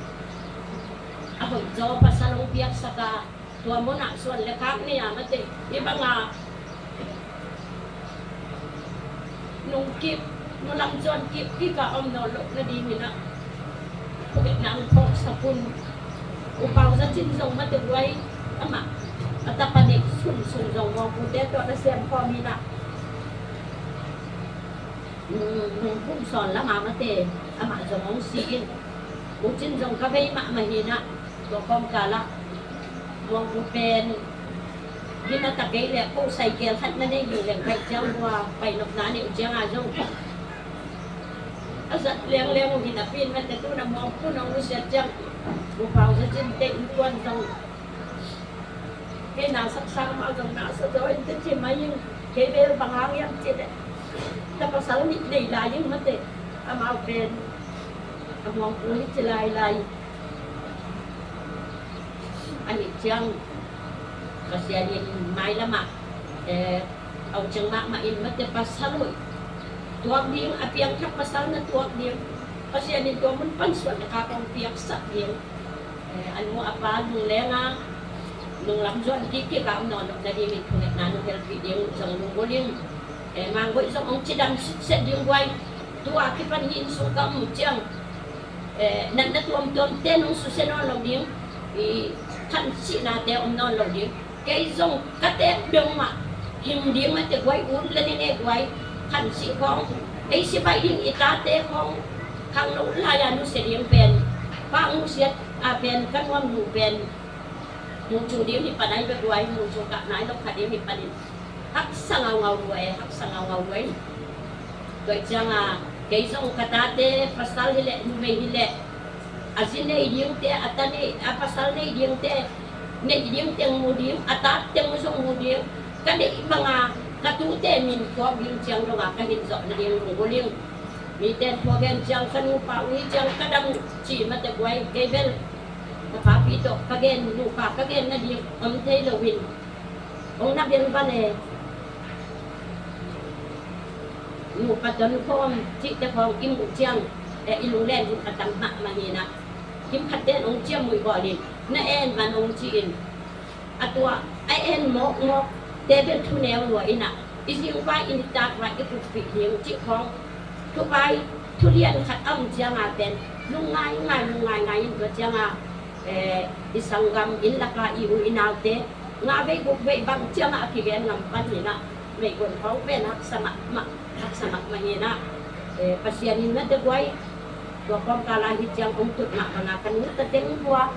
a hoih zaw pasal hong piaksak a, tua munah suan le khak nei a mate, i banga nungkip, nulam zuan kipkik a om nawn loh nadinginah, puketna ang phawksak un. U Pau Za Cin zong mate guai, amah a tapa neih sunsun zong Muangpute tawh na siam khawm inah. Nung, nung kum sawn lama mate amah zong hong si in, U Cin zong ka vei mahmah hinah, tua kawmkalah Muangpu pen gina ta kei leh ko saikel khat na nei ding leng kaih ciang bua paihnopna nei uh cianga zong A zat lengleng uh hi napi in, mate tu na muang pun hong nusiat ciang, Pu Pau Za Cin te innkuan zong, kei na saksa mah zong na sa zaw in teci mai in, kei bel bang hang hiam cih leh, ka pasal nih nei lai in mate, amau pen a muang pu hi ci lailai. Ahi ciang Pasian in mailamah, eh, au ciang mahmah in mate pasal uh tuak ding, a piangthak pasal na tuak ding, Pasian in tua mun pan suan na ka kong piaksak ding. Eh, a nu a pa nung lenga nung lam zuan kik kik a om nawn lo nading in thungetna nung helpih ding zong nung guling. Eh, Mang Goih zong hong cidam sitset ding guai. Tua kipan hi inn sung ka om ciang, eh, natna tuamtuam te nung susia nawn lo ding, i khansihnate om nawn lo ding. Kei zong ka tek dong mah hing ding mate guai, ut le ni ne guai, khansih khawng, ei sibai ding i tate khawng khangno lai-a nusia ding pen, pa nusiat a pen ka nuam nu pen mucu ding hi pan ai be guai, mucu kah nai lo kha ding hi pan in haksa ngaungau lua e, haksa ngaungau lua e. Tua cianga kei zong ka tate pasal hileh numei hileh, a zi nei dingte, a ta nei, a pasal nei dingte, nei ding teng mu ding, a tat teng zong mu ding, ka deih banga ka tute min tuak ding ciang donga ka hin zawh nading lunggulh ing. Mite in thu a gen ciang ka nupa uh hi ciang ka dam uh ci mate guai, kei bel ka papi tawh ka gen, nupa ka gen nading om thei loin hong na bel bane. Nupa tawh nupa om cihte khawng i muh ciang, eh, i lunglen hun a tam mahmah hinah. Kim khatte in hong ciam muih bawlin na en man hong ci-in, a tua a en mawkmawk te bel thu neu lua inah, i zingvai i nitak vai i kukpih ding cih khawng thupai thulian khat a om cianga pen lungngai ngai lungngai ngai in tua cianga, eh, i sanggam inn laka i u i naute nga vei guk vei bang ciamah a kigen ngam pan hinah, meihgon khawng pen haksa mahmah, haksa mahmah hinah. Eh, Pasian in mate guai, tua kawmkala hi ciang hong tut mah banga ka nu ta teng vua,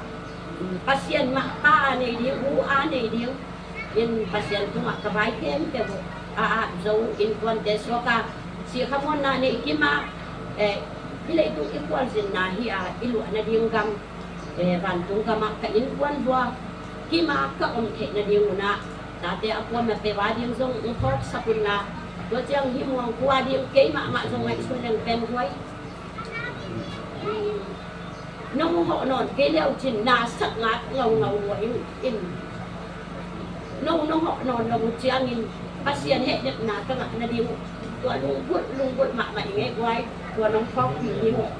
Pasian mah pa a nei ding, u a nei ding in Pasian tungah ka vai khempeuh uh a, a zo innkuante suaka sikhamuanna nei kima, eh, hi leitung i kualzinna hi a i luah nading gam, eh, vantung gamah ka innkuan vua kima ka om theih nading unah tate a kuama pe va ding zong hong phawksak unla, tua ciang hi muang kua ding kei mahmah zong ngaihsun leng pen huai. Nong hawh nawn kei leu cin na sak ngat ngaungau lua in, in. No nong hawh nawn lo uh ciangin Pasian hehnemna ka ngah nading uh tua lunggulh lunggulh mahmah i ngei guai, tua nong phawkpih ding uh.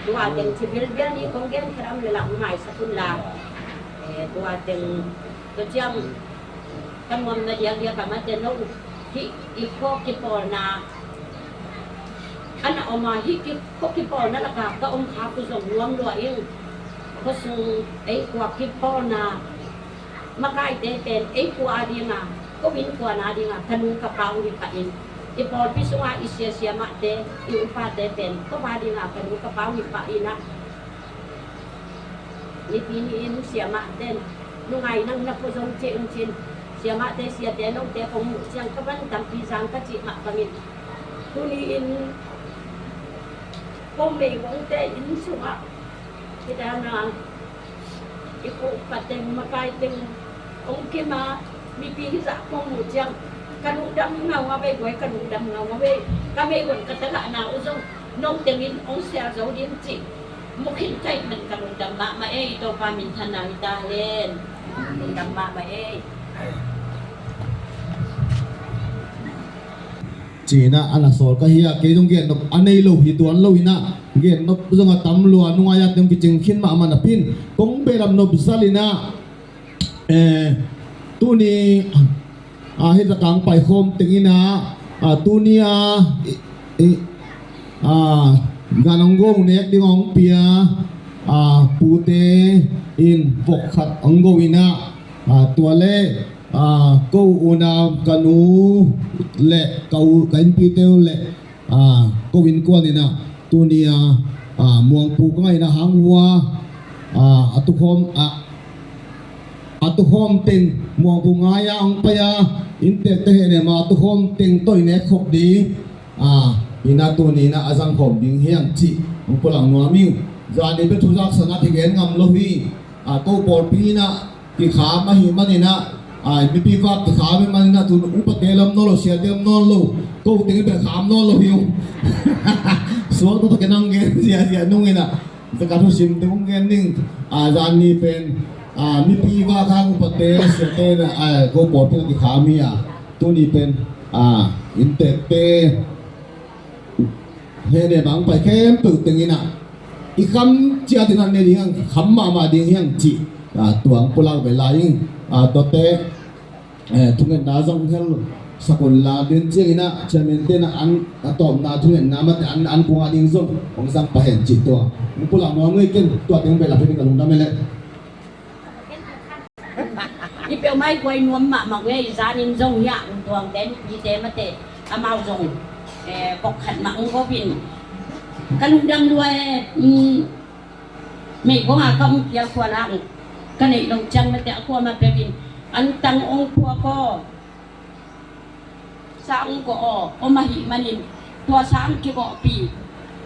Tua teng ci bilbial ni kong gen kher am le lang maisak unla. Eh, tua teng tua ciang ka nuamna diakdiak a mate no uh hih i khua kipawlna a na om a, hih ki khua kipawlna laka ka om khak uh zong nuam lua ing. Khuasung ei khua kipawlna makaite pen ei khua a dinga, ko innkuan a dinga ka nu ka pa uh hi pah in, i pawlpi sunga i siasia mahte, i upate pen ko pa dinga ka nu ka pa uh hi pah inah. Nipi ni-in siamahte in, nungai nang na pua zong cih un cin, siamahte siate note kong muh ciang ka van tampi zang ka cih mah bangin, tuni-in kong meigongte inn sungah hidana i kuk pateng makaiteng hong kima mipi hizah kong muh ciang ka lungdam ngaungau vei guai, ka lungdam ngaungau vei. Ka meigong ka tagahna uh zong nong tengin hong sial zo ding cih mukhin kaih man ka lungdam mahmah ei. Topa minthanna hi ta hen. Lungdam mahmah ei. Cina a na sawl ka hi a, kei zong gennop a nei lo hi tuan lo inah, gennop zong a tam lua, nungai a teng kicing khin mahmah napi in kong behlap nop zal inah, eh, tuni a hih zakang paikhawm teng inah, a, tuni a, i, i, a, gan hong go nek ding hong pia, a, pute in vok khat hong go inah, a, tua le, a, ko unau ka nu le ka u, ka innpite uh le, a, ko innkuan inah tuni a, a, muangpu ka ngaihna hang uh a, a, a tukhawm, a, a tukhawm teng muangpu ngai a hong pai a, inntekte hehnem a tukhawm teng tawh i nek khop ding, a, Inah tuni inah a zangkhawm ding hiang cih hong pulak nuam ing. Zani bia thuzak sana kigen ngam lo hi. A, ko pawlpi inah kikham ahih maninah, a, mipi vak kikham ahih maninah tun upate lam nawn lo, siate lam nawn lo. Ko teng bia kham nawn lo hi uh. Suak taktak inah gen ziazia nung inah. Ka thusim te hong gen ning, a, zani pen, a, mipi vak hang upate siate na, a, ko pawlpi na kikham hi a. Tuni pen, a, inntekte hehnem a hong pai khempeuh teng inah i kham ciat inah ne ding hiang, kham mahmah ding hiang cih, a, tua hong pulak ve lai ing, a, tuate eh, thungetna zong hel sak un la, den ciang inah chairman te na an a tawpna thungetna mate an, an kung a ding zong hong zang pah hen cih tua. Hong pulak nuam ngei ken tua teng beh lak hi ka lungdam e leh. I peuhmah i guai nuam mahmah ngei, zanin zong hiah hong tuang te, nupite mate amau zong, eh, bok khat mah hong gop in ka lungdam lua e. Meigong a ka hong pial khua lang ka neih loh ciang mate a kuamah peuh in an tang hong phuak aw, sa hong gawh aw, om ahih manin tua sa hong kigawhpih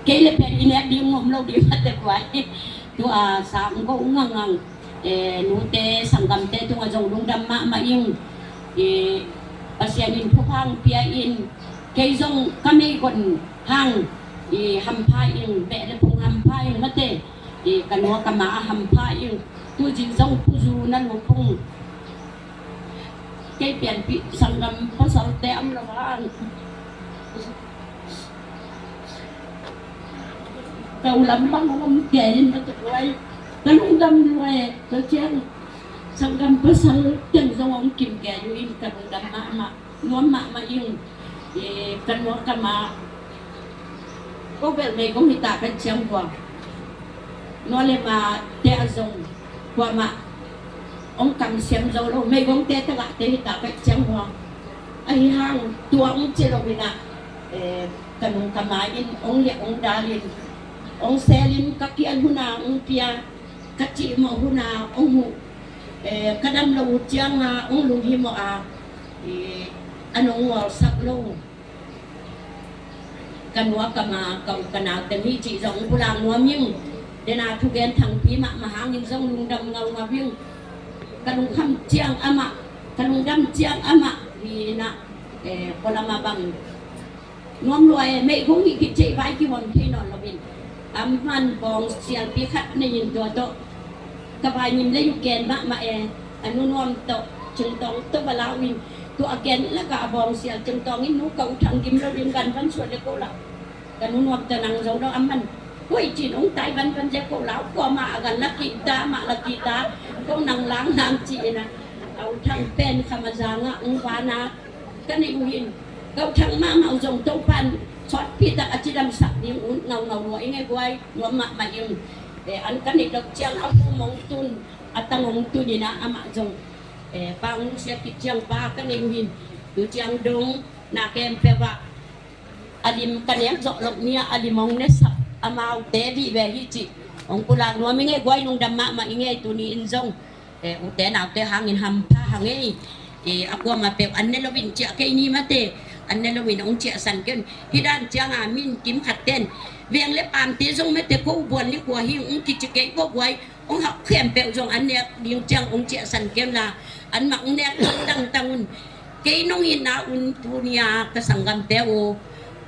kei le pen i nek ding hong om lo ding mate guai. Tua sa hong gawh hong ngangngang, eh, nute sanggamte tungah zong lungdam mahmah ing. Eh, Pasian in thupha hong pia in kei zong ka meigong hang i hampha ing, beh le phung hampha ing mate. I ka nua ka ma a hampha ing. Tu zing zong Pu Zu na lupung. Kei pianpih sanggam pasalte om lo hang ka u lam bang om kei in na tuk lai. Ka lungdam lua e, ka ciang sanggam pasal teng zong om kim kei uh in ka lungdam mahmah. Nuam mahmah ing. I ka nua ka ma ko bel meigong hi ta ka ciang hua. Nua le ma te a zong kuamah hong kamsiam zo lo, meigong te tagah te hi ta ka ciang hua. Ahi hang tua hong ci lo inah, eh, ka nung ka ma in hong liah hong dal in hong sel in ka kian huna hong pia, ka cihmawh huna hong huh, eh, ka dam lo uh cianga hong lunghimawh a, eh, an hong ngawlsak lo. Ka nua ka ma ka u ka nau teng hi cih zong pulak nuam ing. Dena thugen thangpi mahmah hangin zong lungdam ngaungau ing. Ka lungkham ciang amah, ka lungdam ciang amah hi inah, eh, pualam a bang nuam lua e, meigong hi kicei vai kihon thei nawn lo in. Amah bawng sialpi khat nei in tua tawh ka vai ngim le uh ken mahmah e. A nu Nuam tawh Cingtawng tawh va lau in, tua a ken laka a bawng sial Cingtawng in nu ka u Thang Gim lo ding gan van suan le ko lau. Ka nu Nuam tawh nang zo lo amah. Koi cin ong tai van van le ko lau, ko amah a gan la kihta, amah la kihta, ko nang lang nang ci ina. A u Thang pen kham a zanga ong vana ka neih uh hin, ka u Thang mahmah uh zong Topan sawtpi tak a cidamsak ding un ngaungau lua ing e guai, nuam mahmah ing. An ka neih lok ciang a hum ong tun, a tang ong tun ina amah zong, eh, pa ong nusia khit ciang pa ka neih uh hin, tu ciang dong na khempeuh ah a lim ka nek zawh lok ni-ah a lim ong nesap amaute vih ve hi cih ong pulak nuam ing e guai, lungdam mahmah ing e. Tuni in zong, eh, ute naute hangin hampha hang ei. Eh, a kuamah peuh an ne loin ciah kei ni mate, an ne loin ong ciahsan kei un. Hih dan cianga min kim khat ten veng le pamte zong mate ko buan le kua hi ung kici kei ko guai, ong hak khempeuh zong an nek ding ciang ong ciahsan kei un la, an mah ong nek ding tangtang un. Kei nong itna un tuni-a ka sanggamte uh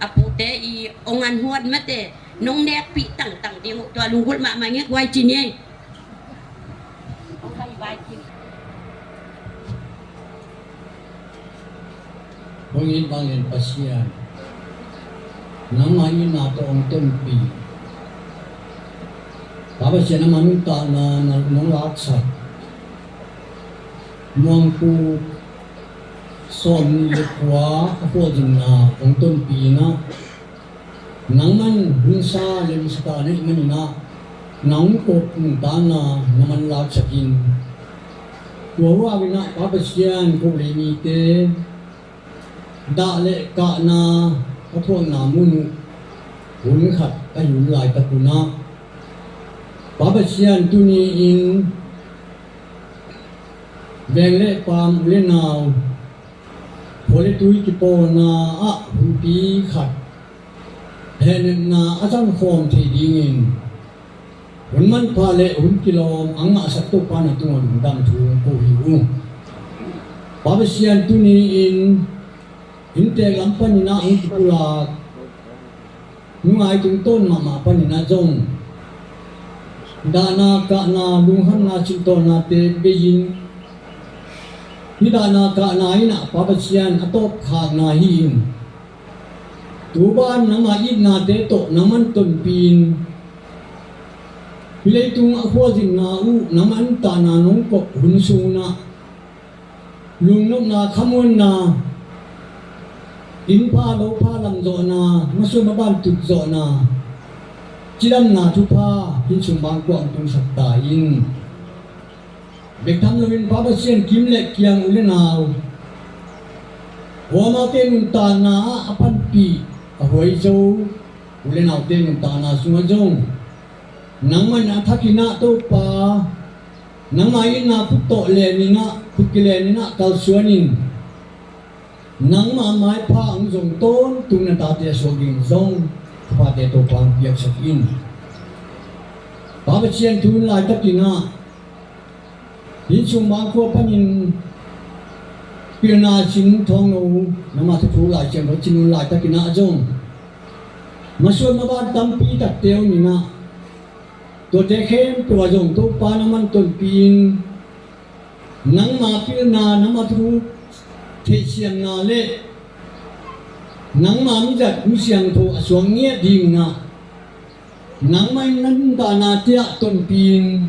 a pute i ong an huan mate nong nekpih tangtang ding uh tua lunggulh mahmah ing e guai ci ni ei. Hong it vanglian Pasian, nangmah itna tawh hong tonpih Pa Pasian, a manutahna nong laksak Muangpu sawmnih le kua a khualzinna hong tonpih inah, nangman hunsa lemsata neih maninah nang kop nungtana na manlaksakin, tua huavinah Pa Pasian ko le mite dah le kahna a thuakna mun uh hun khat a hi hun laitak unah, Pa Pasian tuni-in veng le pam u le nau, khua le tui kipawlna ah hunpi khat Hehnepna a zangkhawm thei dingin hun manpha le hun kilawm a ngahsak Topa na tungah lungdam thu ko hi uh. Pa Pasian, tuni-in inntek lam panin ah hong kipulak nungai tungtawn mahmah panin ah zong dahna kahna, lungkhamna, sintawnate bei-in, hih dahna kahna in ah Pa Pasian a tawpkhakna hi-in, tu ban nangmah itnate tawh nangman tonpih-in, hih leitung a khualzinna uh nangmah nuntakna nong kop hun sungah lungnopna, khamuanna, inn pha lo pha lam zawhna, masuan maban tut zawhna, cidamna thupha hih sung bangkua hong tungsak ta in. Bek tham loin Pa Pasian, kim le kiang, u le nau, amaute nuntakna ah a panpih a huai zo u le naute nuntakna sungah zong nangmah in a thakin ah Topa, nangmah itna khut tawh lenin ah, khut kilenin ah kalsuanin, nangmah maipha hong zong tawntung na tate a suak ding zong thuphate Topa hong piaksak in. Pa Pasian, tu hun laitakin ah hih sung bangkua panin pilna sin thawngno, nangmah thuthuk Lai Siangtho cin hun laitakin ah zong masuan maban tampi takte om in ah, tuate khempeuh ah zong Topa nangman tonpih-in, nangma pilna, nangma thu theihsiamna le nangma mizat mi siangtho a suak ngiat dingin ah, nangmah in na nuntaknate ah tonpih-in,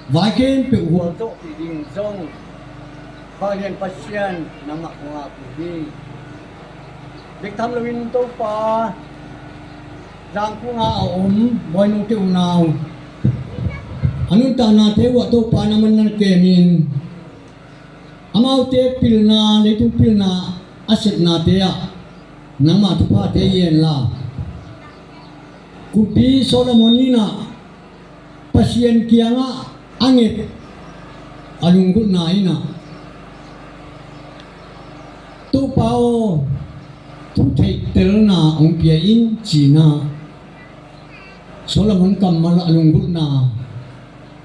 vai khempeuh hualzawhpih ding zong Vanglian Pasian, nangmah kong ngak uh hi. Bek tham loin Topa, Zangkung a a om bawinu te unau a nuntaknate uh ah Topa nangman na kemin, amaute pilna, leitung pilna a sepnate ah nangma thuphate hi hen la. Kumpi Solomon in ah Pasian kiangah a nget a lunggulhna in ah, Topa aw, thu theihtelna hong pia in, ci-in ah Solomon kammal a lunggulhna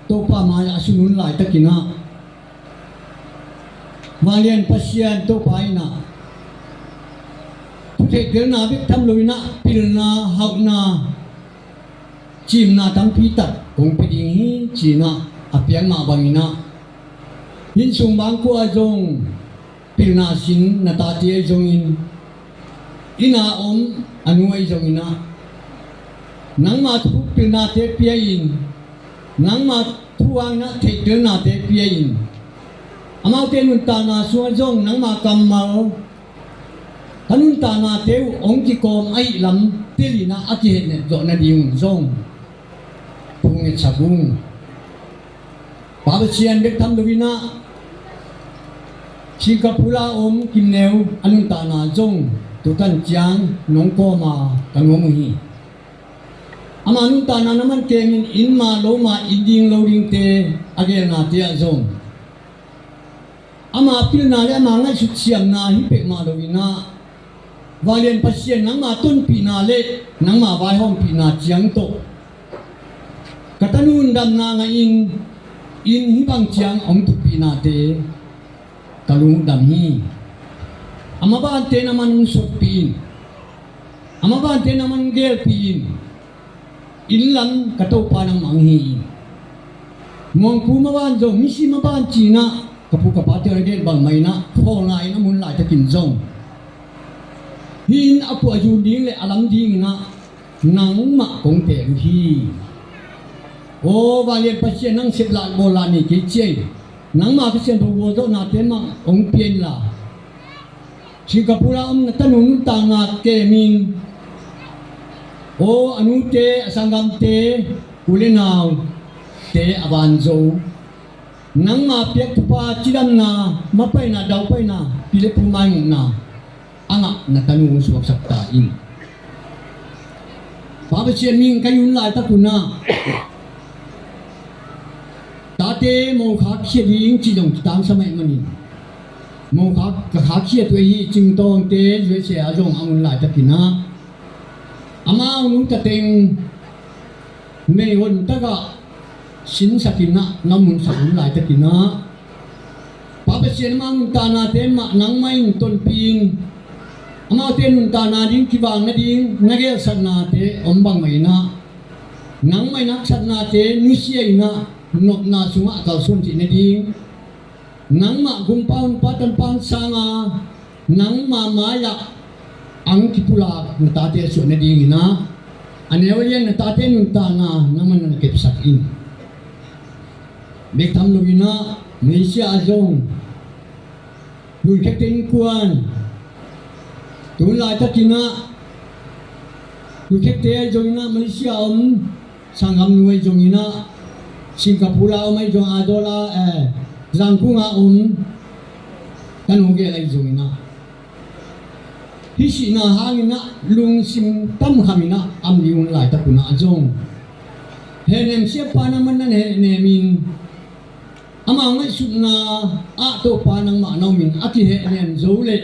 Topa mai-ah a sun hun laitakin ah, Vanglian Pasian Topa in ah thu theihtelna bek tham loin ah pilna, hauhna, cimna tampi tak kong pia ding hi, ci-in ah a piak mah bangin ah, hih sung bangkua ah zong pilna sin na tate ahi zongin, inn a om a nu ahi zongin ah, nangma thu pilnate pia-in, nangma thu hangin ah theihtelnate pia-in, amaute nuntakna sungah zong nangma kammal ka nuntaknate uh hong kikawm ahih lam telin ah a kihehnep zawh nadingun zong thu ngetsak ung. Pa Pasian, bek tham loin ah Singapore a om Kim Neu a nuntakna zong tu tan ciang nong kawm a ka nuam uh hi. Ama nuntakna nangman kemin, inn mah lo mah, inn ding lo dingte a gelnate ah zong ama pilna le ama ngaihsut siamna hi peuhmah loin ah, Vanglian Pasian, nangma tonpihna le nangma vaihawmpihna ciang tawh ka tanu in damna ngahin, inn hih bang ciang hong tutpihnate ka lungdam hi. A mabante nangman hong sotpih in, a mabante nangman hong gelpih in, inn lam ka Topa nangmah hong hi in. Muangpu maban zong, misi maban ci-in ah ka pu ka pate hong gen bangmah in ah, khawlna in a mun laitakin zong, hih inn a puahzun ding le a lam dingin ah nangmah kong teel uh hi. Aw Vanglian Pasian, nang seplah bawllah nei kei ciai. Nangma Kha Siangtho gualzawhnate mah hong pia inla, Singapore a om na tanu nuntakna kemin, aw a nute, a sanggamte, u le naute a vanzo, nangma piak thupha, cidamna, mapaina, daupaina, pi le pu maimuhna a ngah na tanu hong suaksak ta in. Pa Pasian, mihing ka hi hun laitak un ah, tate mo khakkhia ding cih zong kitangsam ahih manin, mo khak, ka khakkhia tuh ahi Cing Tawngte U S A ah zong a hun laitakin ah, Amau nu ta teng meihon takah sinsakin ah na munsak hun laitakin ah Pa Pasian amau nuntahnate mah nangmah in tonpih in, amaute nuntakna ding kivang nading na gelsaknate om bangmah in ah nangmah in haksatnate nusia in ah nopna sungah kalsuan theih nading, nangmah gumpa hunpa tanpa sanga nangmah mai-ah ang kipulak na tate a suah nadingin ah a neu a lian na tate nuntakna nangmah na kepsak in. Bek tham loin ah Malaysia ah zong Lunkhekte innkuan, tun laitakin ah Lunkhekte ahi zongin ah Malaysia a om, sanggamnu ahi zongin ah Singapore a om ahi zong, a zawl a, eh, Zangkung a om, ka nu gel ahi zongin ah hih sihna hangin ah lungsim tamkhamin ah am ding hun laitak un ah zong hehnem siapa nangmah na hehnem in, amau ngaihsutna ah Topa nangmah na om in a kihehnem zo leh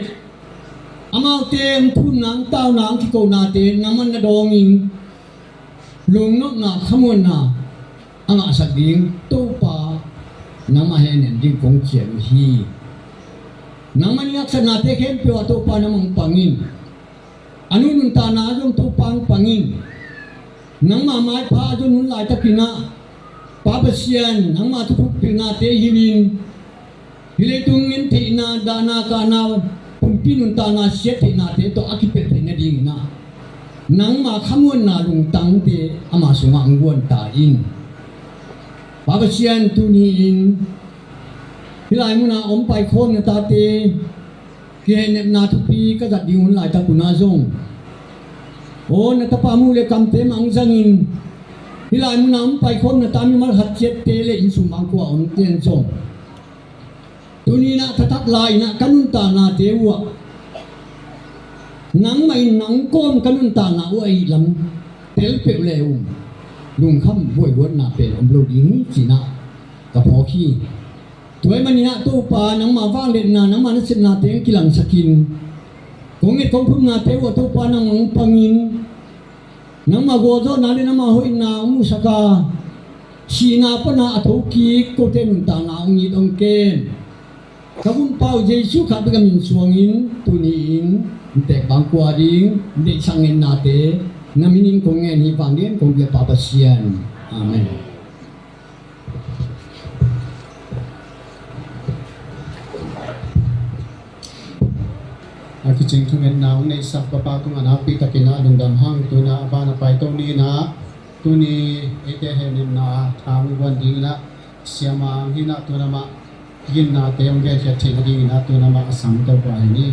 amaute ang thumna ang tauna ang kikonate nangmah na dawngin lungnopna khamuanna a ngahsak ding Topa nangmah hehnem ding kong cial uh hi. Nangmah nih haksatnate khempeuh ah Topa nangmah hong pang in. A nu nuntakna ah zong Topa hong pang in. Nangmah maipha a zon hun laitakin ah Pa Pasian nangmah thuthuk pilnate hilhin hih leitung ngen theihna, dahna kahna, pumpi nuntakna siat theihnate tawh a kipelh theih nadingin ah nangmah khamuanna lungtangte ama sungah hong guan ta in. Pa Pasian, tuni-in hih lai munah om paikhawm na tate kihehnepna thupi ka zat ding hun laitak un ah zong, aw na tapa muh le kamte mah hong zangin hih lai munah om paikhawm na ta mimal khat ciatte le innsung bangkua omte in zong tuni-in ah thathak lai-in ah ka nuntahnate uh ah nangmah in nang kawm ka nuntakna uh ahih lam tel peuh le uh lungkham buaihuatna pen om lo ding hi ci-in ah ka phawk hi. Tua ahih manin ah Topa nangmah vangliatna nangmah nasepnate hong kilangsak in, kong nget kong phumnate uh ah Topa nangmah hong pang in, nangmah gualzawhna le nangmah hoihna hong muhsak a, sihna pana a thokik kote nuntakna hong it hong kem. Ka Gumpa uh Jesuh khat bek a min suangin tuni-in hong teek bangkua ding hong deihsak ngennate na minin kong ngen hi. Vanglian kong biak Pa Pasian. Amen. A kicing thungetna hong neihsak Papa tungah nakpi takin ah lungdam hang. Tu-in ah a ban a paito ni-in ah tuni eite hehnemna tha hong guan dingin ah siamah hong hi-in ah tu-in amah ginnate hong genkhiat theih nadingin ah tu-in amah a sang Topa hi ni.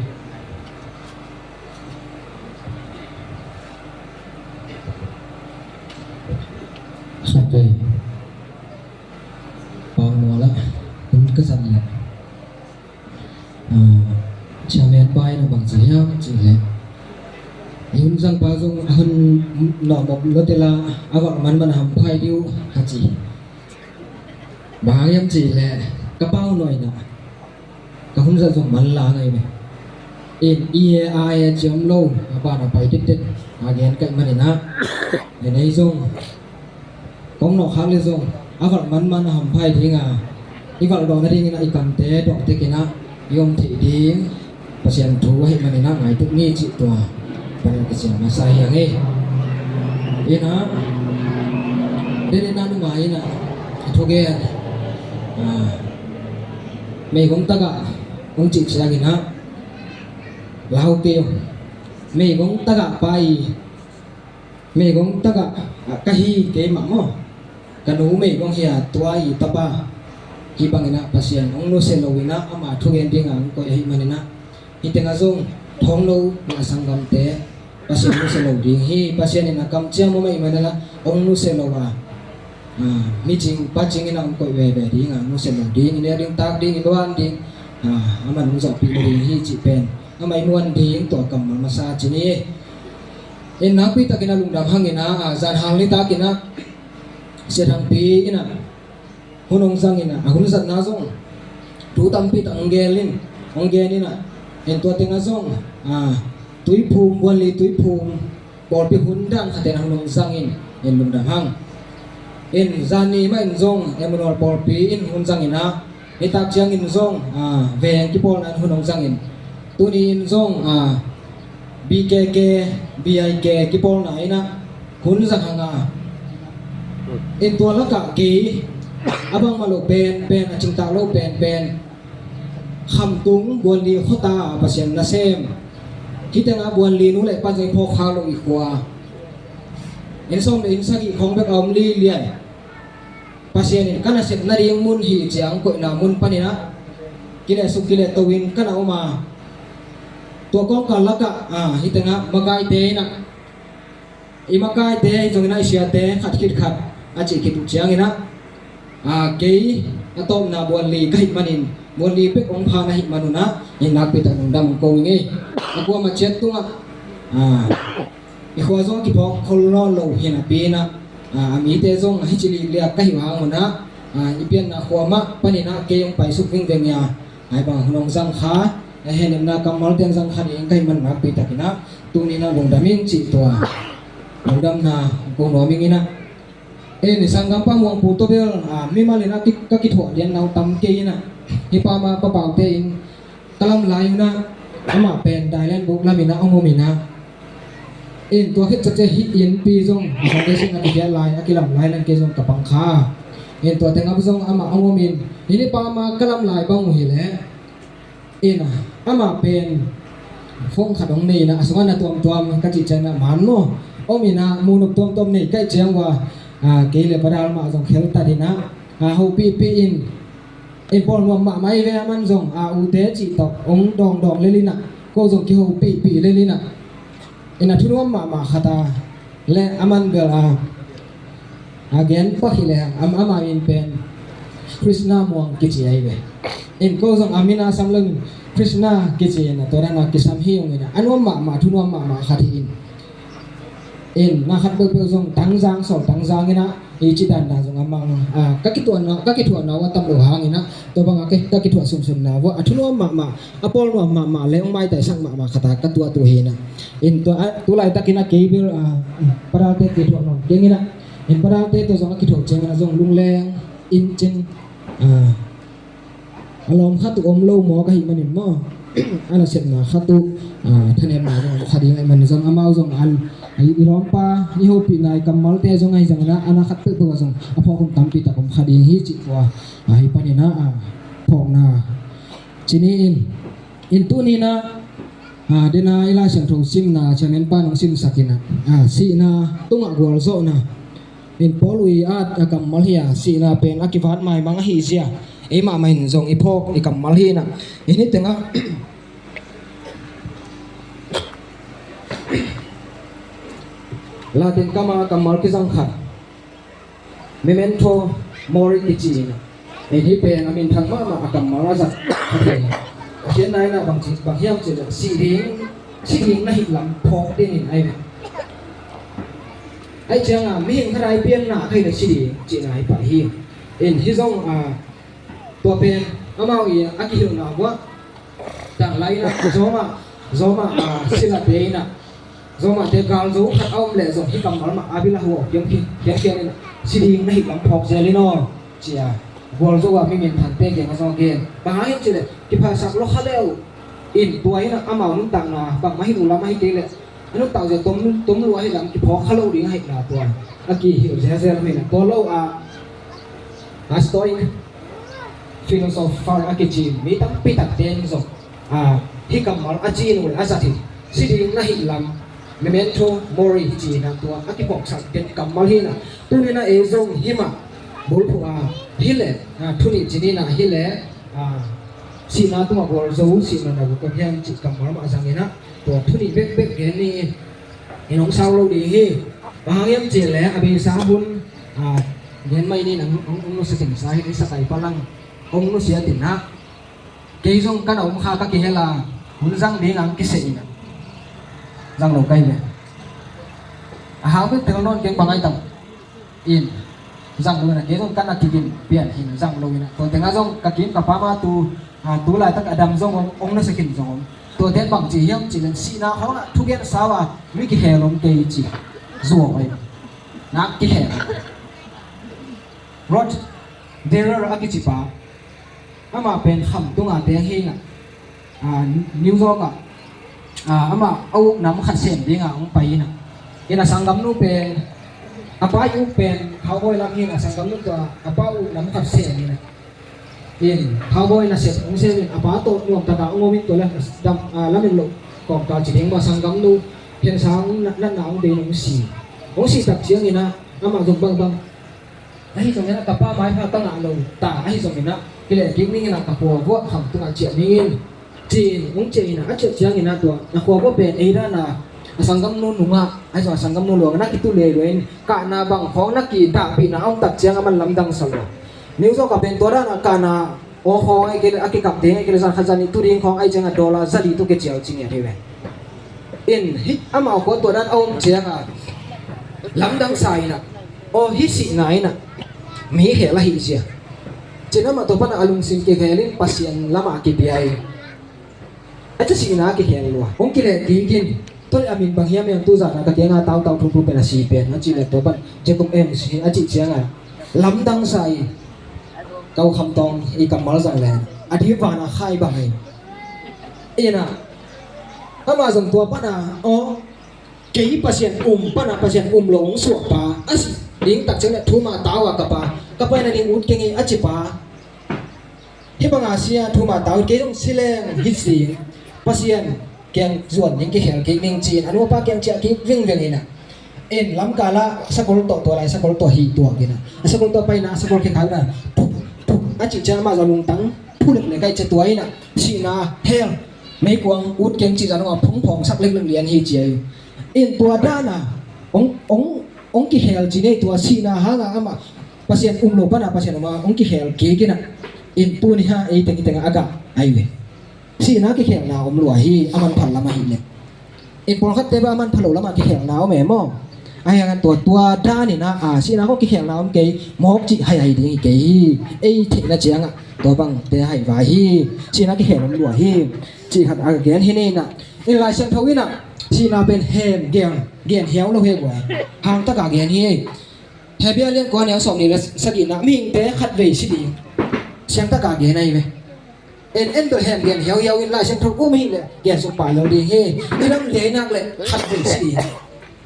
Sakai. Pau Muala hun ka zat leh, ah, chairman pa in a bang ci hiam cih leh, hun zangpa zong a hun nawhmawh lotel a, a vak manman a hamphai dih uh a ci. Bang hang hiam cih leh ka pau nuaina ka hun zat zong manlang ahi ve. In i he a he ci om lo, a ban a pai tittet a gen ka hih manin ah, en ei zong kong nawhkhak le zong a valh manman a hamphai ding a, i valh dawh nadingin ah i kamte dawh tekin ah i om theih ding Pasian thu ahih manin ah ngaituk ni cih tua panin kiciam masa hi hang e. In ah, denin ah nungak in ah a thugen, ah, meigong tagah hong cih ciangin ah lau kei uh. Meigong tagah pa i, meigong tagah, ah, ka hi kei mah maw. Ka nu meigong hi a, tua i tapa hih bangin ah Pasian hong nusia lo in ah ama thugen dingah hong koih ahih manin ah hih tengah zong thawng lo ngah sanggamte Pasian nusia lo ding hi. Pasian in a kamciam om ahih manin ah hong nusia lo a, ah, micing pacing in ah hong koih veve ding a, nusia lo ding, i nek ding, tak ding, i luan ding, ah, aman hong zawhpih lo ding hi cih pen amah i muan ding tua kammal masa ci ni. In nakpi takin ah lungdam hang in ah, ah, zan hang ni takin ah Sia Thangpi in ah hun hong zang in ah, a hun zatna zong thu tampi tak hong gen in, hong gen in ah, in tua tengah zong, ah, Tuiphum, Buanli Tuiphum, pawlpi hun dan khat in hun hong zang in, in lungdam hang. In zani mah in zong Emmanuel pawlpi in hun zang in ah, nitak ciangin zong, ah, veng kipawlna in hun hong zang in. Tuni in zong, ah, B K K, B I K kipawlna in ah hun zang hang a. In tua lakah kei a bangmah lo penpen, a cingtak lo penpen, Khamtung Buanli khuata Pasian nasem, hih tengah Buanli nu le pa zong i phawk khak lo i khua, inn sawm le inn sagih khawng bek a om liliai. Pasian in ka nasep nading mun hi ciang koihna mun panin ah kilehsuk kilehto in ka na om a, tua kawngkal lakah, ah, hih tengah makaite in ah, i makaite hi zongin ah i siate khat khit khat a cih khit uh ciangin ah, ah, kei a tawpna Buanli ka hih manin, Buanli bek hong pha na hih man un ah, in nakpi tak lungdam ko ing ei. A kuamah ciat tungah, ah, i khua zong a kiphawk khol nawn lo hi napi in ah, ah, a mite zong a hi ci likliak ka hih hang un ah, ah, i pianna khua mah panin ah kei hong paisuk vingveng a, ai bang hun hong zang kha, a henemna kammalte hong zang kha ding ka hih man nakpi takin ah, tuni in ah lungdam ing cih tua lungdamna ko nuam ing in ah. Eh, ni sanggampa Muangpu tawh bel, ah, mimal in ah ki-, ka kithuah lian nau tam kei in ah, hih pa ma papaute in ka lam lai un ah, amah pen Thailand buk lam in ah hong om in ah. In tua khit ciang hih innpi zong, a foundation a kipiak lai, a kilam lai nan kei zong ka pang kha. In tua tengah zong amah hong om in, hih pa ma ka lam lai bang uh hi leh, in ah, amah pen phone khat hong nei in ah, a sungah na tuamtuam ka cih ciang ah man maw, om in ah, muh nop tuamtuam nei ka hih ciang uh ah, ah, kei le Pa Dal mah zong kheltat in ah, ah, hopihpih in, in pawl nuam mahmah hi ve, aman zong a ute cih tawh hong dawngdawng lel in ah, ko zong kihopihpih lel in ah, in a thunuam mahmah khat a, le aman bel a, a gen pak hi lehang, am, amah min pen Krishna Muang kici ahi ve. In ko zong a min a sam lo in Krishna kici in ah, tua dan a kisam hi ung in ah, a nuam mahmah, thunuam mahmah khat hi in. In na khat peuhpeuh zong Tangzang, Sawl Tangzang in ah, i ci dandan zong a mang, ah, ka kithuahna, ka kithuahna uh a tam lo hang in ah, tua bang a ka, ka kithuah sunsunna uh a thunuam mahmah, a pawl nuam mahmah le hong maitaisak mahmah khat a ka tuah uh hi in ah. In tua, ah, tu laitakin ah kei bel, ah, Pa Dalte kithuah nawn keng in ah, in Pa Dalte tawh zong a kithuah ciangin ah zong lungleng in cin, ah, a lawm khat uh om lo maw ka hih manin maw, a nasepna khat uh, ah, thanemna zong om kha ding ahih manin zong, amau zong a, i lawmpa i hopihna i kammalte zong ahi zongin ah, a na khat peuhpeuh ah zong a phawk hun tampi tak om kha ding hi cih tua, ah, hih panin ah, ah, phawkna ci ni in. In tuni in ah, ah, den a i Lai Siangtho simna, chairman pa nong simsak in ah, ah, sihna tungah gualzawhna. In Paul ui at a kammal hi a, sihna pen a kivat maimang ahi zia, ei mahmah in zong i phawk i kammal hi in ah, in hih tengah Latin kam a kammal kizang khat, memento mori kici in ah, in hih pen a minthang mahmah a kammal a zat khat hi. A pianna in ah bang ci, bang hiam cih leh, si ding, si ding na hih lam phawk dingin ahi ve. Ahih ciangin mihing khat a i pianna khat hi leh si ding cihna hi pah hi. In hih zong, ah, tua pen amau i a kihilhna uh ah, tanglai in ah, zawmah, zawmah, ah, silate in ah, zawmahte galzo khat a om leh zong hih kammal mah a bil a huau khiamkhian, khiamkhian in ah, si ding na hih lam phawk zel in aw, ci a, gualzo a mi minthangte kiangah zong a gen. Bang hang hiam cih leh, kiphasak lua kha leh uh in, tua in ah amau nuntakna bangmah hi lo lam ahi kei leh, a nuntak zia tom, tom lua hi lam kiphawk kha lo ding ahihna tua a kihilh zelzel hi in ah, tua lo a, a Stoic philosopher a kici mi tampi takte in zong, ah, hih kammal a ci in uh leh a zat hi. Si ding na hih lam, memento mori ci in ah tua a kiphawksak pen kammal hi in ah, tuni in ah ei zong hih mah bulphuh a hi leh, ah, thu nih ci ni in ah hi leh, ah, sihna tungah gualzo, sihna na guk ka hiam cih kammal mah zang in ah, tua thu nih bekbek gen ni in, in hong sau lo ding hi. Bang hang hiam cih leh a beisa hun, ah, gen mai ni in ah, hong, hong nusia ding sa hi, i sakai palang hong nusia ding ah, kei zong ka na om kha ka kihel a, hun zang ding ang kiseh in ah, zang lo ka hi ve. A hau bek tel nawn keng bang ai tam. In, zang lo in ah, kei zong ka na kikin pian hi in ah, zang lo in ah. Tua tengah zong ka kim ka pam a tu, ah, tu laitak a dam zong om, hong nusia khin zong om. Tuate bang ci hiam ci leng sihna khawng ah thugen sau a mi kikhel om kei ci. Zuau ai nak kikhel. Rod Dreher a kici pa, amah pen Khamtung a teng hi ina, ah, New York ah, ah, amah a uk nam khat sem dinga hong pai ina. Ina sanggamnu pen, a pa i uk pen cowboy lam hi ina, sanggamnu tua a pa uk nam khat sem ina. In cowboy nasep hong sem in, a pa tawh nuam taka hong om in tua le dam, ah, lam in loh kawmkal ci ding mah sanggamnu khensa hong natna hong deih in hong si. Hong si tak ciang ina, amah zong bangbang ahi zongin ah ka pa maipha ka ngah lo ta ahi zongin ah kileh kik ning in ah ka khua vuah Khamtung ah ciah ning in ci-in hong ciah in ah, a ciah ciangin ah tua na khua vuah pen ei dan a a sanggamnu nungah ahi zong a sanggamnu luang na kitu lei lua in kahna bang khawng na kidahpihna a om tak ciang a man lamdang sa lua. New York ah pen tua dan a kahna aw khawng a kikap ding a kile zan khat zan nih tu ding khawng ahi ciang a dollar zali tu kicial ci ngiat hi ve. In hih amau khua tua dan a om ciang a lamdang sa in ah aw hih sihna in ah mi khel ahih zia. Cin amah tua pan a lungsim kikhel in Pasian lamah kipia in a ci sihna kikhel lua. Hong kileh kik in tua le a min bang hiam hiam tu zan a ka kianga tautau thuthu pen a si pen a ci le tua pan Jacob M si a ci ciang a lamdang sa in kau khamtawng i kammal zang le a di van a khai bang in. In ah amah zong tua pan a aw kei Pasian um pan a Pasian um lo hong suak pa a si ding tak ciang le thuma tau a ka pa ka pai na ding ut keng hi a ci pa. Hih banga sia thuma tau kei zong si leng hih si Pasian kiang zuan ding kikhel kik ning ci-in a nu a pa kiang ciah kik vingveng in ah. In lamkal ah sakol tawh tua lai sakol tawh hih tuak in ah a sakol tawh paina a sakol kikhalna thuk thuk a cih ciang amah zong lungtang phu leklek a i cia tua in ah sihna hell meikuang ut keng cih zan hong a phungphawng sak leklek lian hi cia in. In tua dan a hong hong hong kikhel ci nei tua sihna hang a amah Pasian um lo pan a Pasian um a hong kikhel kik in ah. In tuni ha ei teng i teng a gah ai ve. Sihna kikhelna om lua hi a manpha lam ahih leh. In pawlkhatte bang a manpha lo lamah kikhelna om e maw? Ahi hangin tua tua dan in ah sihna khawng kikhelna om kei mawk cih hai hai ding hi kei hi. Ei theihna ciangah tua bangte hai vai hi. Sihna kikhel om lua hi. Cih khat a gen hi nei in ah. In Lai Siangtho in ah sihna pen hem gen gen hiau lo hi guai. Hang taka gen hi. Hebru lian kua neu sawm nih le sagihna mihingte khatvei si ding. Siangtaka gen ahi ve. En en bel hem gen hiauhiau in Lai Siangtho um hi le gen suk pai lo ding hi. I dam liainak le khatvei si ding.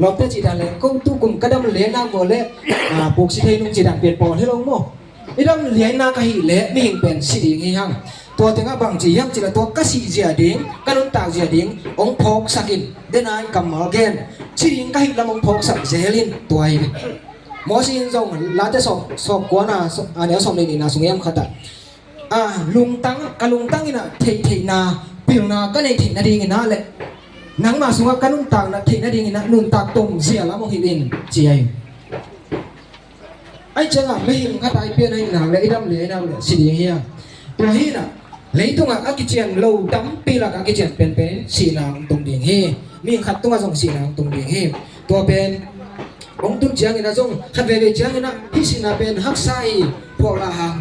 Lawmte cih dan le ko tu kum ka dam liainak maw le puk si thei nung cih dan pian pawl hi lo maw? I dam liainak ahih le mihing pen si ding hi hang. Tua tengah bang ci hiam cih le tua ka sih zia ding ka nuntak zia ding hong phawksak in dena in kammal gen. Si ding ka hih lam hong phawksak zel in tua hi. Mawsi in zong Late sawm sawm kuana a neu sawm le nihna sung hiam khatah a lungtang ka lungtang inah theihtheihna pilna ka neih theih nading inah le nangmah sungah ka nuntakna theih nading inah nuntak tom zia lam hong hilh in ci ahi. Ahi ciangah mihing khat a i pian ahi nak le i dam le ahi nak le si ding hi a. Tua hi inah leitungah a kician lo tampi lakah a kician penpen in sihna hong tung ding hi. Mihing khat tungah zong sihna hong tung ding hi. Tua pen hong tun ciangin a zong khat veve ciangin ah hih sihna pen haksa hi phuahlah hang.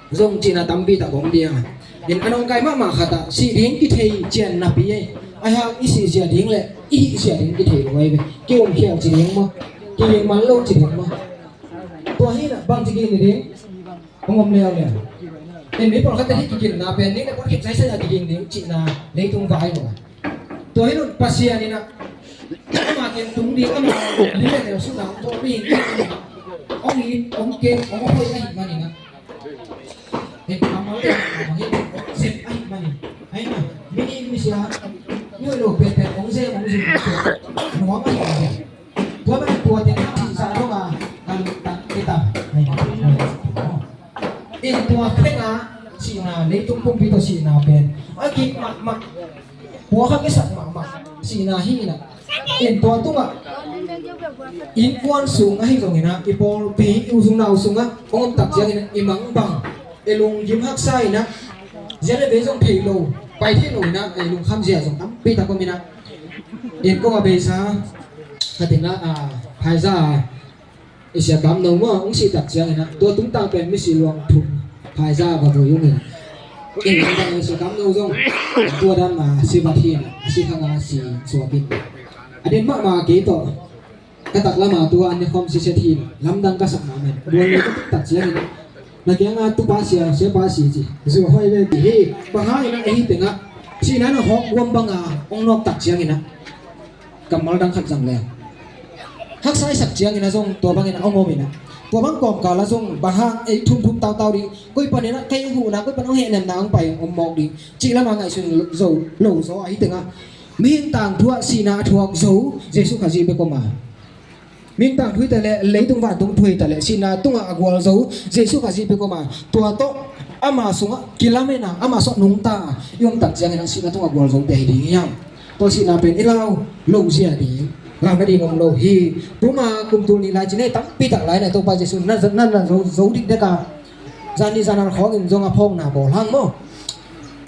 Zong cihna tampi tak om ding a. In a nawngkai mahmah khatah sih ding kithei cian napi ei. Ahi hang i sih zia ding le i hih zia ding kithei lo ahi ve. Ki-umkhial ci ding maw? Kiging man lo ci ding maw? Tua hi inah bangci kiging ding hong om leuleu. In mi pawlkhatte hih kigingna pen ning le puan khit zaisai a kiging ding cihna leitung vai lo. Tua hi lo Pasian inah ama kiang tung ding ama lim le neu sukna hong tawh ding hong it hong kem hong hoih ahih man inah. Hei, amal le amal hi hong sem ahih man in. Ahi na, mi nih mi sia nuih lo penpen hong sem hong zin nuam ahih man in. Tua man tua teng a cihsa dong a ka lungtang kita. Ahi na, in tua khenga sihna leitung pumpi tawh sihna pen a kik mahmah. Puakha kisak mahmah sihna hi inah. In tua tungah innkuan sung ahi zong inah i pawlpi i u sung nau sungah hong om tak ciangin i mangbang i lunggim haksa inah zia le vei zong thei lo pai thei lo inah i lungkham zia zong tampi tak om inah. In kong a beisa khat inah a phaiza a i sia tam no maw hong sih tak ciangin ah tua tungtang pen misi luang thum phaiza va vui ung in. Kei lamdang a si kamno zong tua dan ma si vat hi na, a si khang a si suak in. A den mahmah kei tawh ka taklama tua an ne khawm si set hi na, lamdang ka sak mahmah in. Bual le ka tuktak ciangin na kianga tupa sia, siapa si ci, zuak huai ve ti hi. Bang hangin a, ahi tengah sihna na hawk guam banga hong nawktak ciangin a kammal dang khat zang leng, haksa i sak ciangin a zong tua bangin a hong om in a, tua bang kawmkal a zong bang hang ei thumthum tautau ding, koi panin a kei hong huhna, koi pan hong hehnemna hong pai hong om mawk ding cih lama ngaihsun zo lo zaw ahi tengah, mihing tangthu ah sihna a thuak zo Jesuh Khazih bek om a, mihing tangthu hi ta leh, leitung vantung thu hi ta leh, sihna tungah a gualzo Jesuh Khazih bek om a, tua tawh ama sungah kilamen a, ama sungah nungta i omtak ciangin a sihna tungah gualzote hi ding hiam? Tua sihna pen i lau lo zia ding, lau nading om lo hi. Puma kum tul nih lai cin hei tampi tak lai na Topa Jesuh na, na, na zo, zo dikdek a, zan nih zan nal khawngin zong a phawkna bawl hang maw.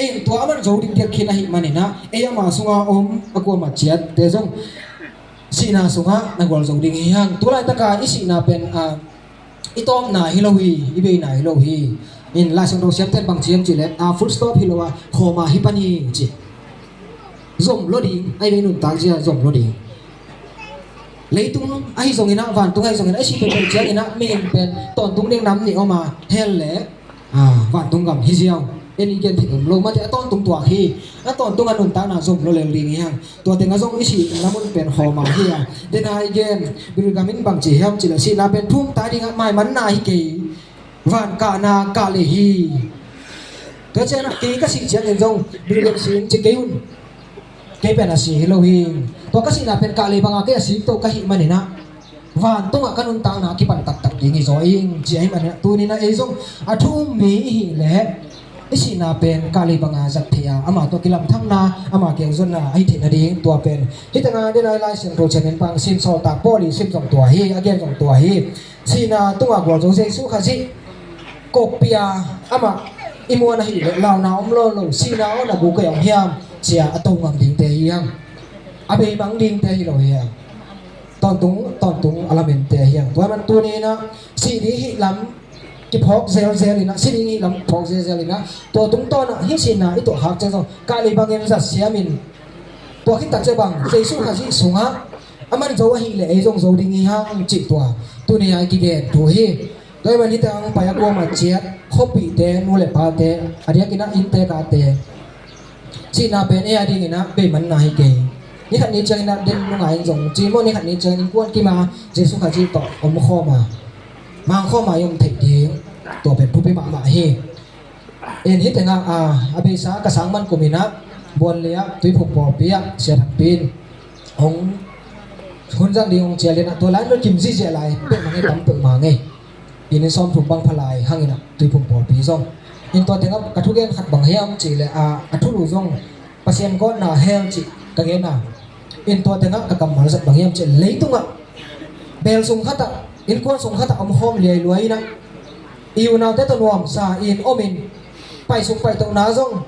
In tua a man zo dikdek khin ahih manin a, ei ama sunga om a kuamah ciatte zong sihna sungah na gualzo ding hi hang. Tulaitaka i sihna pen a, i tawpna hi lo hi, i beina hi lo hi. In Lai Siangtho siamten bang ci hiam cih leh, a, full stop hi lo a, khawma hi pan hi ci. Zom lo ding, a i bei nuntak zia zom lo ding. Leitung ahi zongin a, vantung ahi zongin a, i sih peuhpeuh ciangin a, mihing pen tawntung ding nam nih om a, hell le, a, vantung gam hi ziau. En i gen theih om lo mate, a tawntung tuak hi. A tawntung a nuntakna zom lo lel ding hi hang. Tua tengah zong i sih na mun pen khawma hi a. Dena i gen, Billy Graham in bang ci hiam cih leh, sihna pen thum ta dingah maimanna hi kei, van kahna kah lei hi. Tua ciangin a, kei ka sih ciangin zong Billy Graham si in ci kei un. Kei pen a si hi lo hi. Tua ka sihna pen kah lei banga kei a si to ka hih manin a, vantungah ka nuntakna a kipan taktak ding hi zaw ing ci ahih manin a, tuni-in a ei zong a thu um mi i hih leh i sihna pen kah lei banga zat theih a, ama tawh kilamthakna, ama kiang zonna ahi theih nading tua pen. Hih tengah dena i Lai Siangtho ciangin bang sim, Sawltak Paul i sim zong tua hi, a gen zong tua hi. Sihna tungah gualzo Jesuh Khazih kawppih a, amah i muan ahih leh launa om lo lo, sihna aw na guk kei om hiam ci a, a to ngam dingte hi hang. A bei mang dingte hi lo hi hang. Tawntung, tawntung a lamente hi hang. Tua man tuni-in a, sih ding hih lam kiphawk zelzel in a, si ding hih lam kiphawk zelzel in a, tua tungtawn a hih sihna i tuahkhak ciang zong kah lei bangin zat siam in. Tua khit tak ciang bang, Jesuh Khazih sungah a man zo ahih leh ei zong zo ding hi hang cih tua tuni-a i kigen thu hi. Tua ahih man hih teng pai a kuamah ciat, khuapihte, nu le pate, a diakin a innte kate, sihna pen ei a dingin a bei manna hi kei. Ni khat ni ciangin a den nunga in zong ci maw, ni khat ni ciangin innkuan kim a Jesuh Khazih tawh om khawm a, mang khawm a i om theih ding, tua pen thupi mahmah hi. In hih tengah a, a beisa ka sang man kum in a, Buan Liah Tuiphum pawlpi ah Sia Thang Pi in hong hun zang ding hong cial in a, tua lai in kim ziahziah lai peuhmah ngei, tam peuhmah ngei. In, in sawmthum bang pha lai hang in a, Tuiphum pawlpi zong. In tua tengah ka thugen khat bang hiam cih leh a, a thulu zong Pasian gawtna hell cih ka gen a. In tua tengah ka kammal zat bang hiam cih leh, leitungah bel sung khatah, innkuan sung khatah om khawm liailuai in a, i unaute tawh nuamsa in om in, paisuk paitohna zong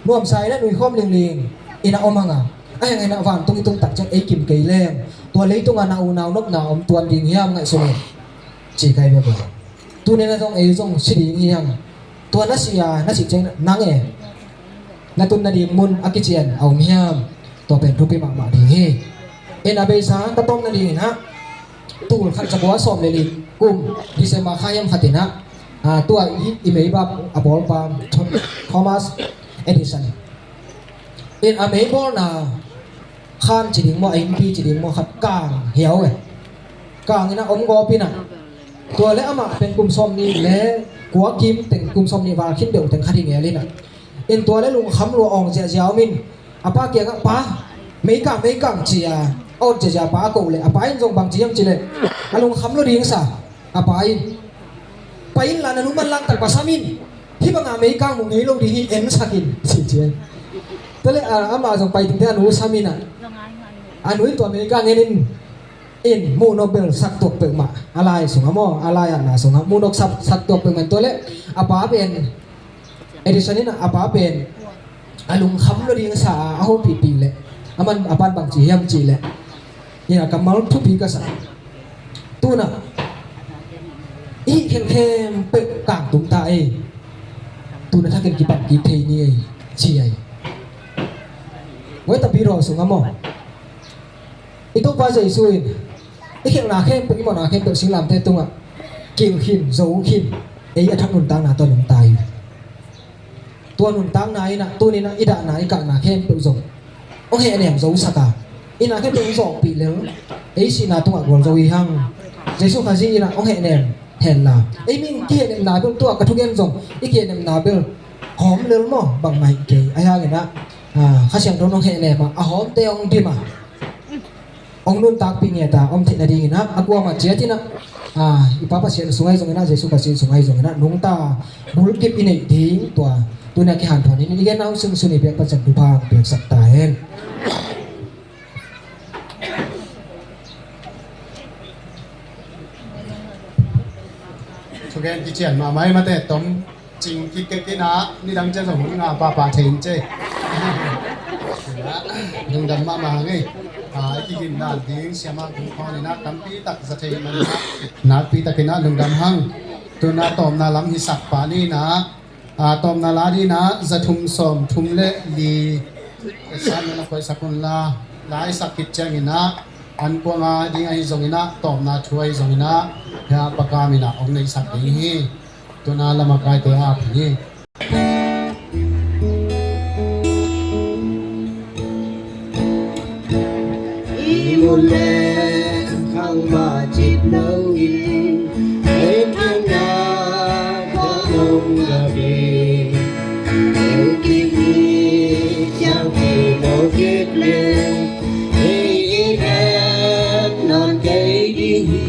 nuamsa in a nui khawm lingling in a om hang a. A hang in a vantung i tung tak ciang ei kim kei leng, tua leitungah na unau nopna om tuan ding hiam ngaihsun in ci kai bek uh. Tuni-in a zong ei zong si ding hi hang. Tua na si a, na si ciang nang e, na tun nading mun a kician a om hiam? Tua pen thupi mahmah ding hi. In a beisa ka tawm nading in a, tul khat za kua sawm le li kum December kha hiam khat in a, a, tua i, i meibap a bawlpa Tho-, Thomas Edison in a meibawlna khan ci ding maw, a innpi ci ding maw, khat kang hiau e. Kang in a om gawp in a, tua le amah pen kum sawmnih le kua kim teng, kum sawmnih val khin deuh teng khat hi ngel in a. In tua le lungkham lua awng ziahziah om in, a pa kiangah, "Pa, meikang, meikang," ci a, awt ziahziah pa a koh leh, a pa in zong bang ci hiam cih leh, a lungkham lua ding sa, a pa in, "Pai inla, na nu manlang tak pa sam in, hih bangah meikang mu ngei lo ding hi, ensak in," ci ci a. Tua le, a, amah zong pai tengte a nu sam in a, a nu in tua meikang en in, in muh nop bel sak tuak peuhmah, a lai sungah maw, a lai atna sungah muh nop sak, sak tuak peuhmah. Tua le a pa pen, Edison in a pa pen a lungkham lua ding sa a, a hopihpih leh, a man a pan bang ci hiam cih leh, in a kammal thupi ka sa. Tu-in a, i hih khempeuh kang tung ta ei. Tun a thakin kipan kik thei ni ei, ci ei. Wai tapi rawl sungah maw, i Topa Jesu in i khelhna khempeuh, i mawhna khempeuh singlamteh tungah kilh khin, zo khin, ei a thak nuntakna tawh nungta hi. Tua nuntakna in ah, tuni in ah i dahna, i kahna khempeuh zong hong hehnem zo sak a, i na khempeuh hong zawhpih lel, ei sihna tungah gualzo hi hang. Jesu Khazih in ah hong hehnem henla, ei mi kihehnepna bel, tua ka thugen zong i kihehnepna bel hawm lel maw, bangmah hi kei. Ahi hangin ah, ah, Kha Siangtho in hong hehnem a, a hawmte hong dim a, hong nuntakpih ngiat a om theih nadingin ah, a kuamah ciatin ah, ah, i Pa Pasian sung ahi zongin ah, Jesu Khazih sung ahi zongin ah, nungta bulkip i neih ding, tua tuni a kihanthawn in i genna hong sunsun i biak Pasian thupha hong piaksak ta hen. Thugen kician mahmah hi mate, tom cing kikek in ah, nidang ciang zong hong ngah pahpah thei in ci. Lungdam mahmah hang ei. Ah, i kigin dan ding siamah kong khawng in ah tampi tak za thei man in ah, nakpi takin ah lungdam hang. Tun ah tawpna lam hisak pah ni in ah, ah, tawpna la ding in ah za thum sawm thum le li, san na koihsak un la, la hisak khit ciangin ah, an kuang a ding ahi zongin ah, tawpna thu ahi zongin ah, hia pakam in ah hong neihsak ding hi. Tun ah lamakaite a ap hi. I mun le khang mah cip lo in, en khang na khang long la ve. En ki hi ciang ki mo kik le, ei i en non kei ding hi.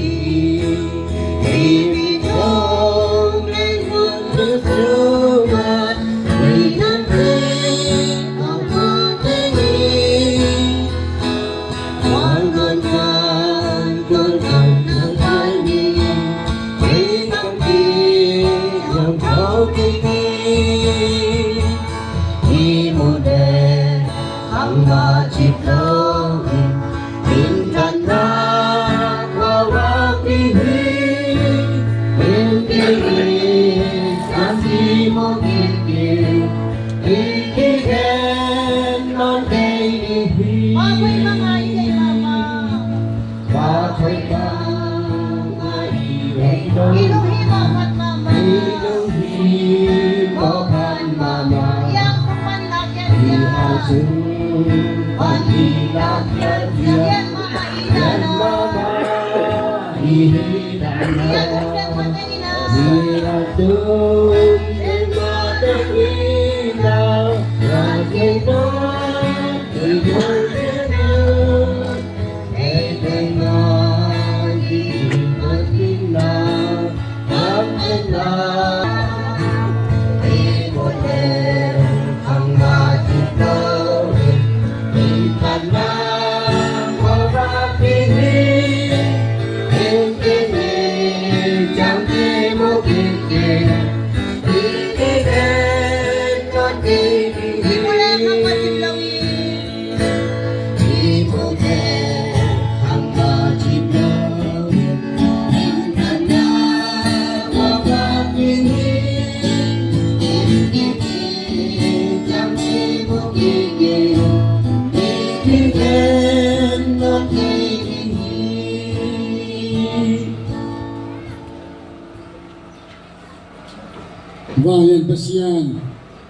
Vanglian Pasian,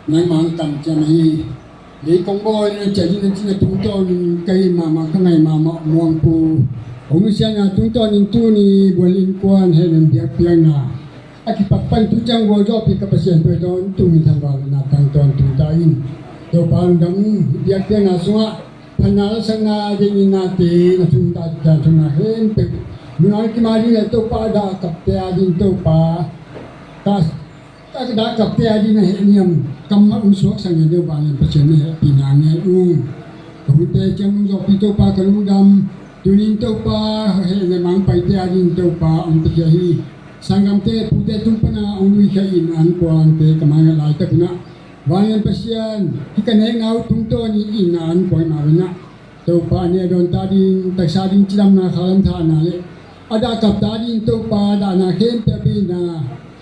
nangmah hong kamciam hi. Lei kong bawl in a ciah ding a cina tungtawn in ka it mahmah, ka ngaih mahmah Muang Pu Hong Nusiatna tungtawn in tuni bual innkuan hehnem biakpiakna a kipak pan tu ciang gualzawhpih ka Pasian tua i tawntung in thanvalna tang tawntung ta in. Topa lungdam, biakpiakna sungah phatna lasakna, deihnate na thum ta, thumna khempeuh nunau kim a ding le Topa a dah a kapte a ding Topa ka Ka dah kapte a ding na hehniam kammal hong suaksak ngiat deuh vanglian Pasian na hehpihna ngen ung. Ka hunte ciang hong zawhpih Topa ka lungdam. Tunin Topa hehnem a hong paite a ding Topa hong piakhia hi. Sanggamte pute tung pana hong luikhia in an kuangte ka mai ngat laitak unah vanglian Pasian hih ka nekna uh tungtawn in itna an kuang mah unah Topa a nih a dawn ta ding, taksa ding cidamna, khalam thahna le a dah kap ta ding Topa dahna khempeuh a beina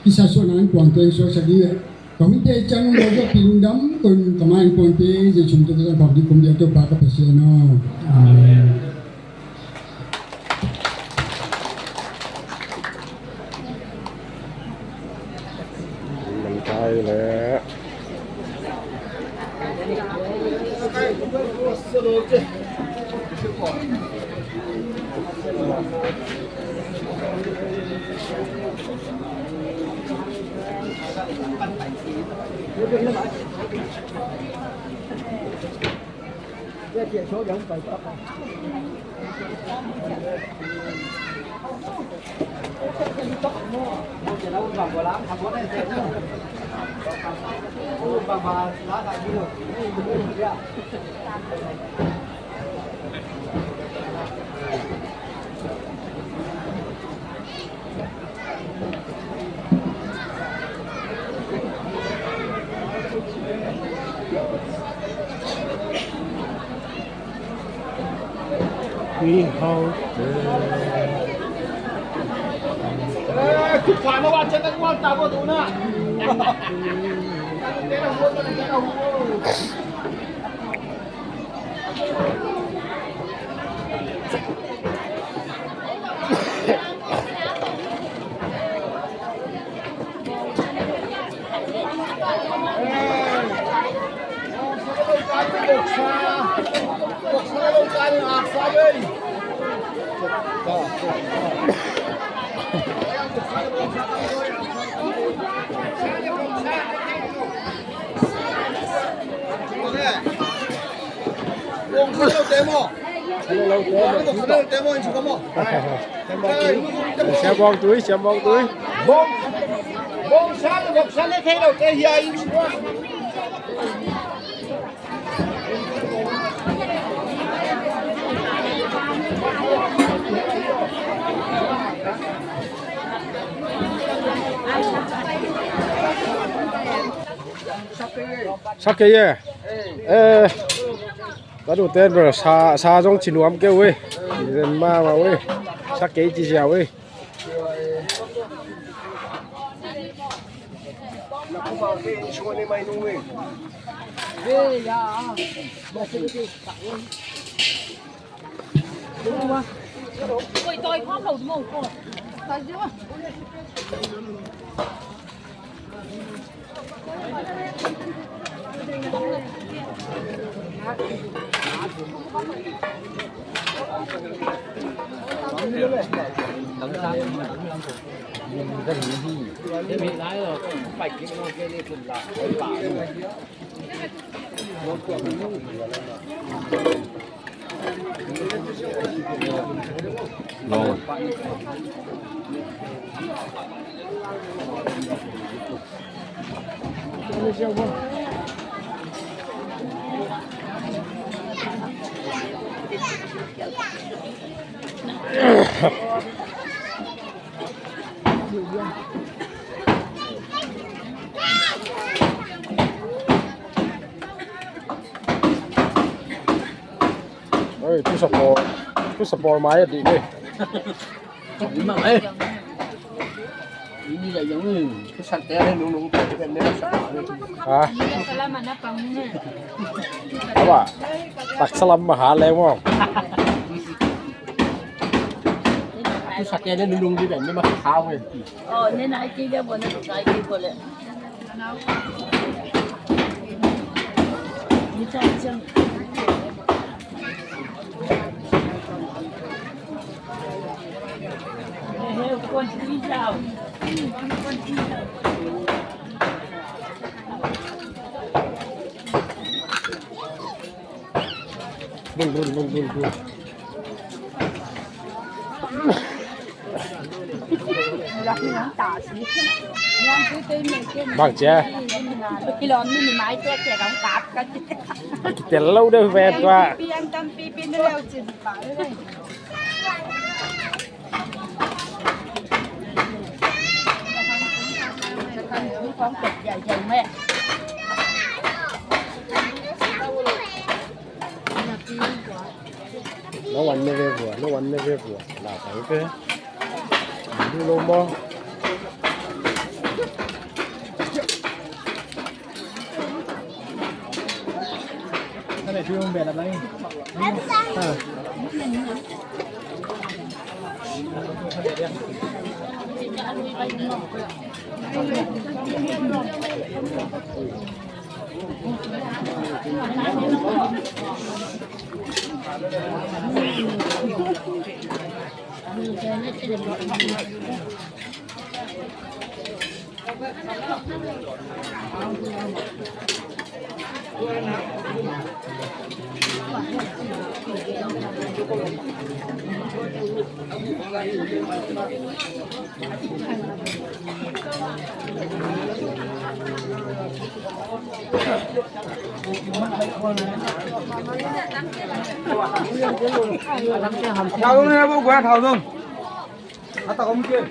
kisasuahna an kuangte hong suaksak ding le Ka hun te ciang lo zo pi lungdam, kong ka mai pon te, Jesu min tawh ka zang khawm ding kum diak Topa ka Pasian aw. Amen. Lungdam tai leh. Siam Bawng Tui, Siam Bawng Tui. Bawng, bawng sa, bawng sa le thei lo te hia in. Sak kei e. Eh, ka du ten bro, sa, sa zong ci nuam kei uh e. Zen mama uh e. Sak kei ci sia uh e. Oi, tu support, tu support mai a dih ni. Ini lah yang ni. Pesan teh ni nung nung teh kan ni. Ha? Salam mana pang ni? Apa? Tak salam mahal eh mo. Tu sakit ni nung nung di kan ni mah kau ni. Oh, ni nak ikut dia boleh, nak ikut boleh. Bang cia. Kitel lo deuh ve tua. No one never go, no one never go. La pa pe. Lu lo mo. Thau dong ne, bo gua thau dong. A tak om kei.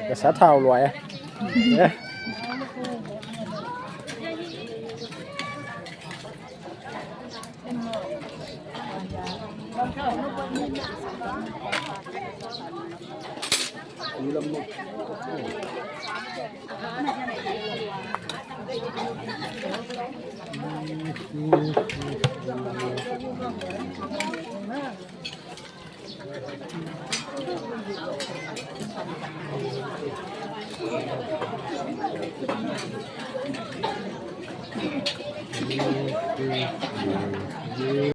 Ka sa thau luai a.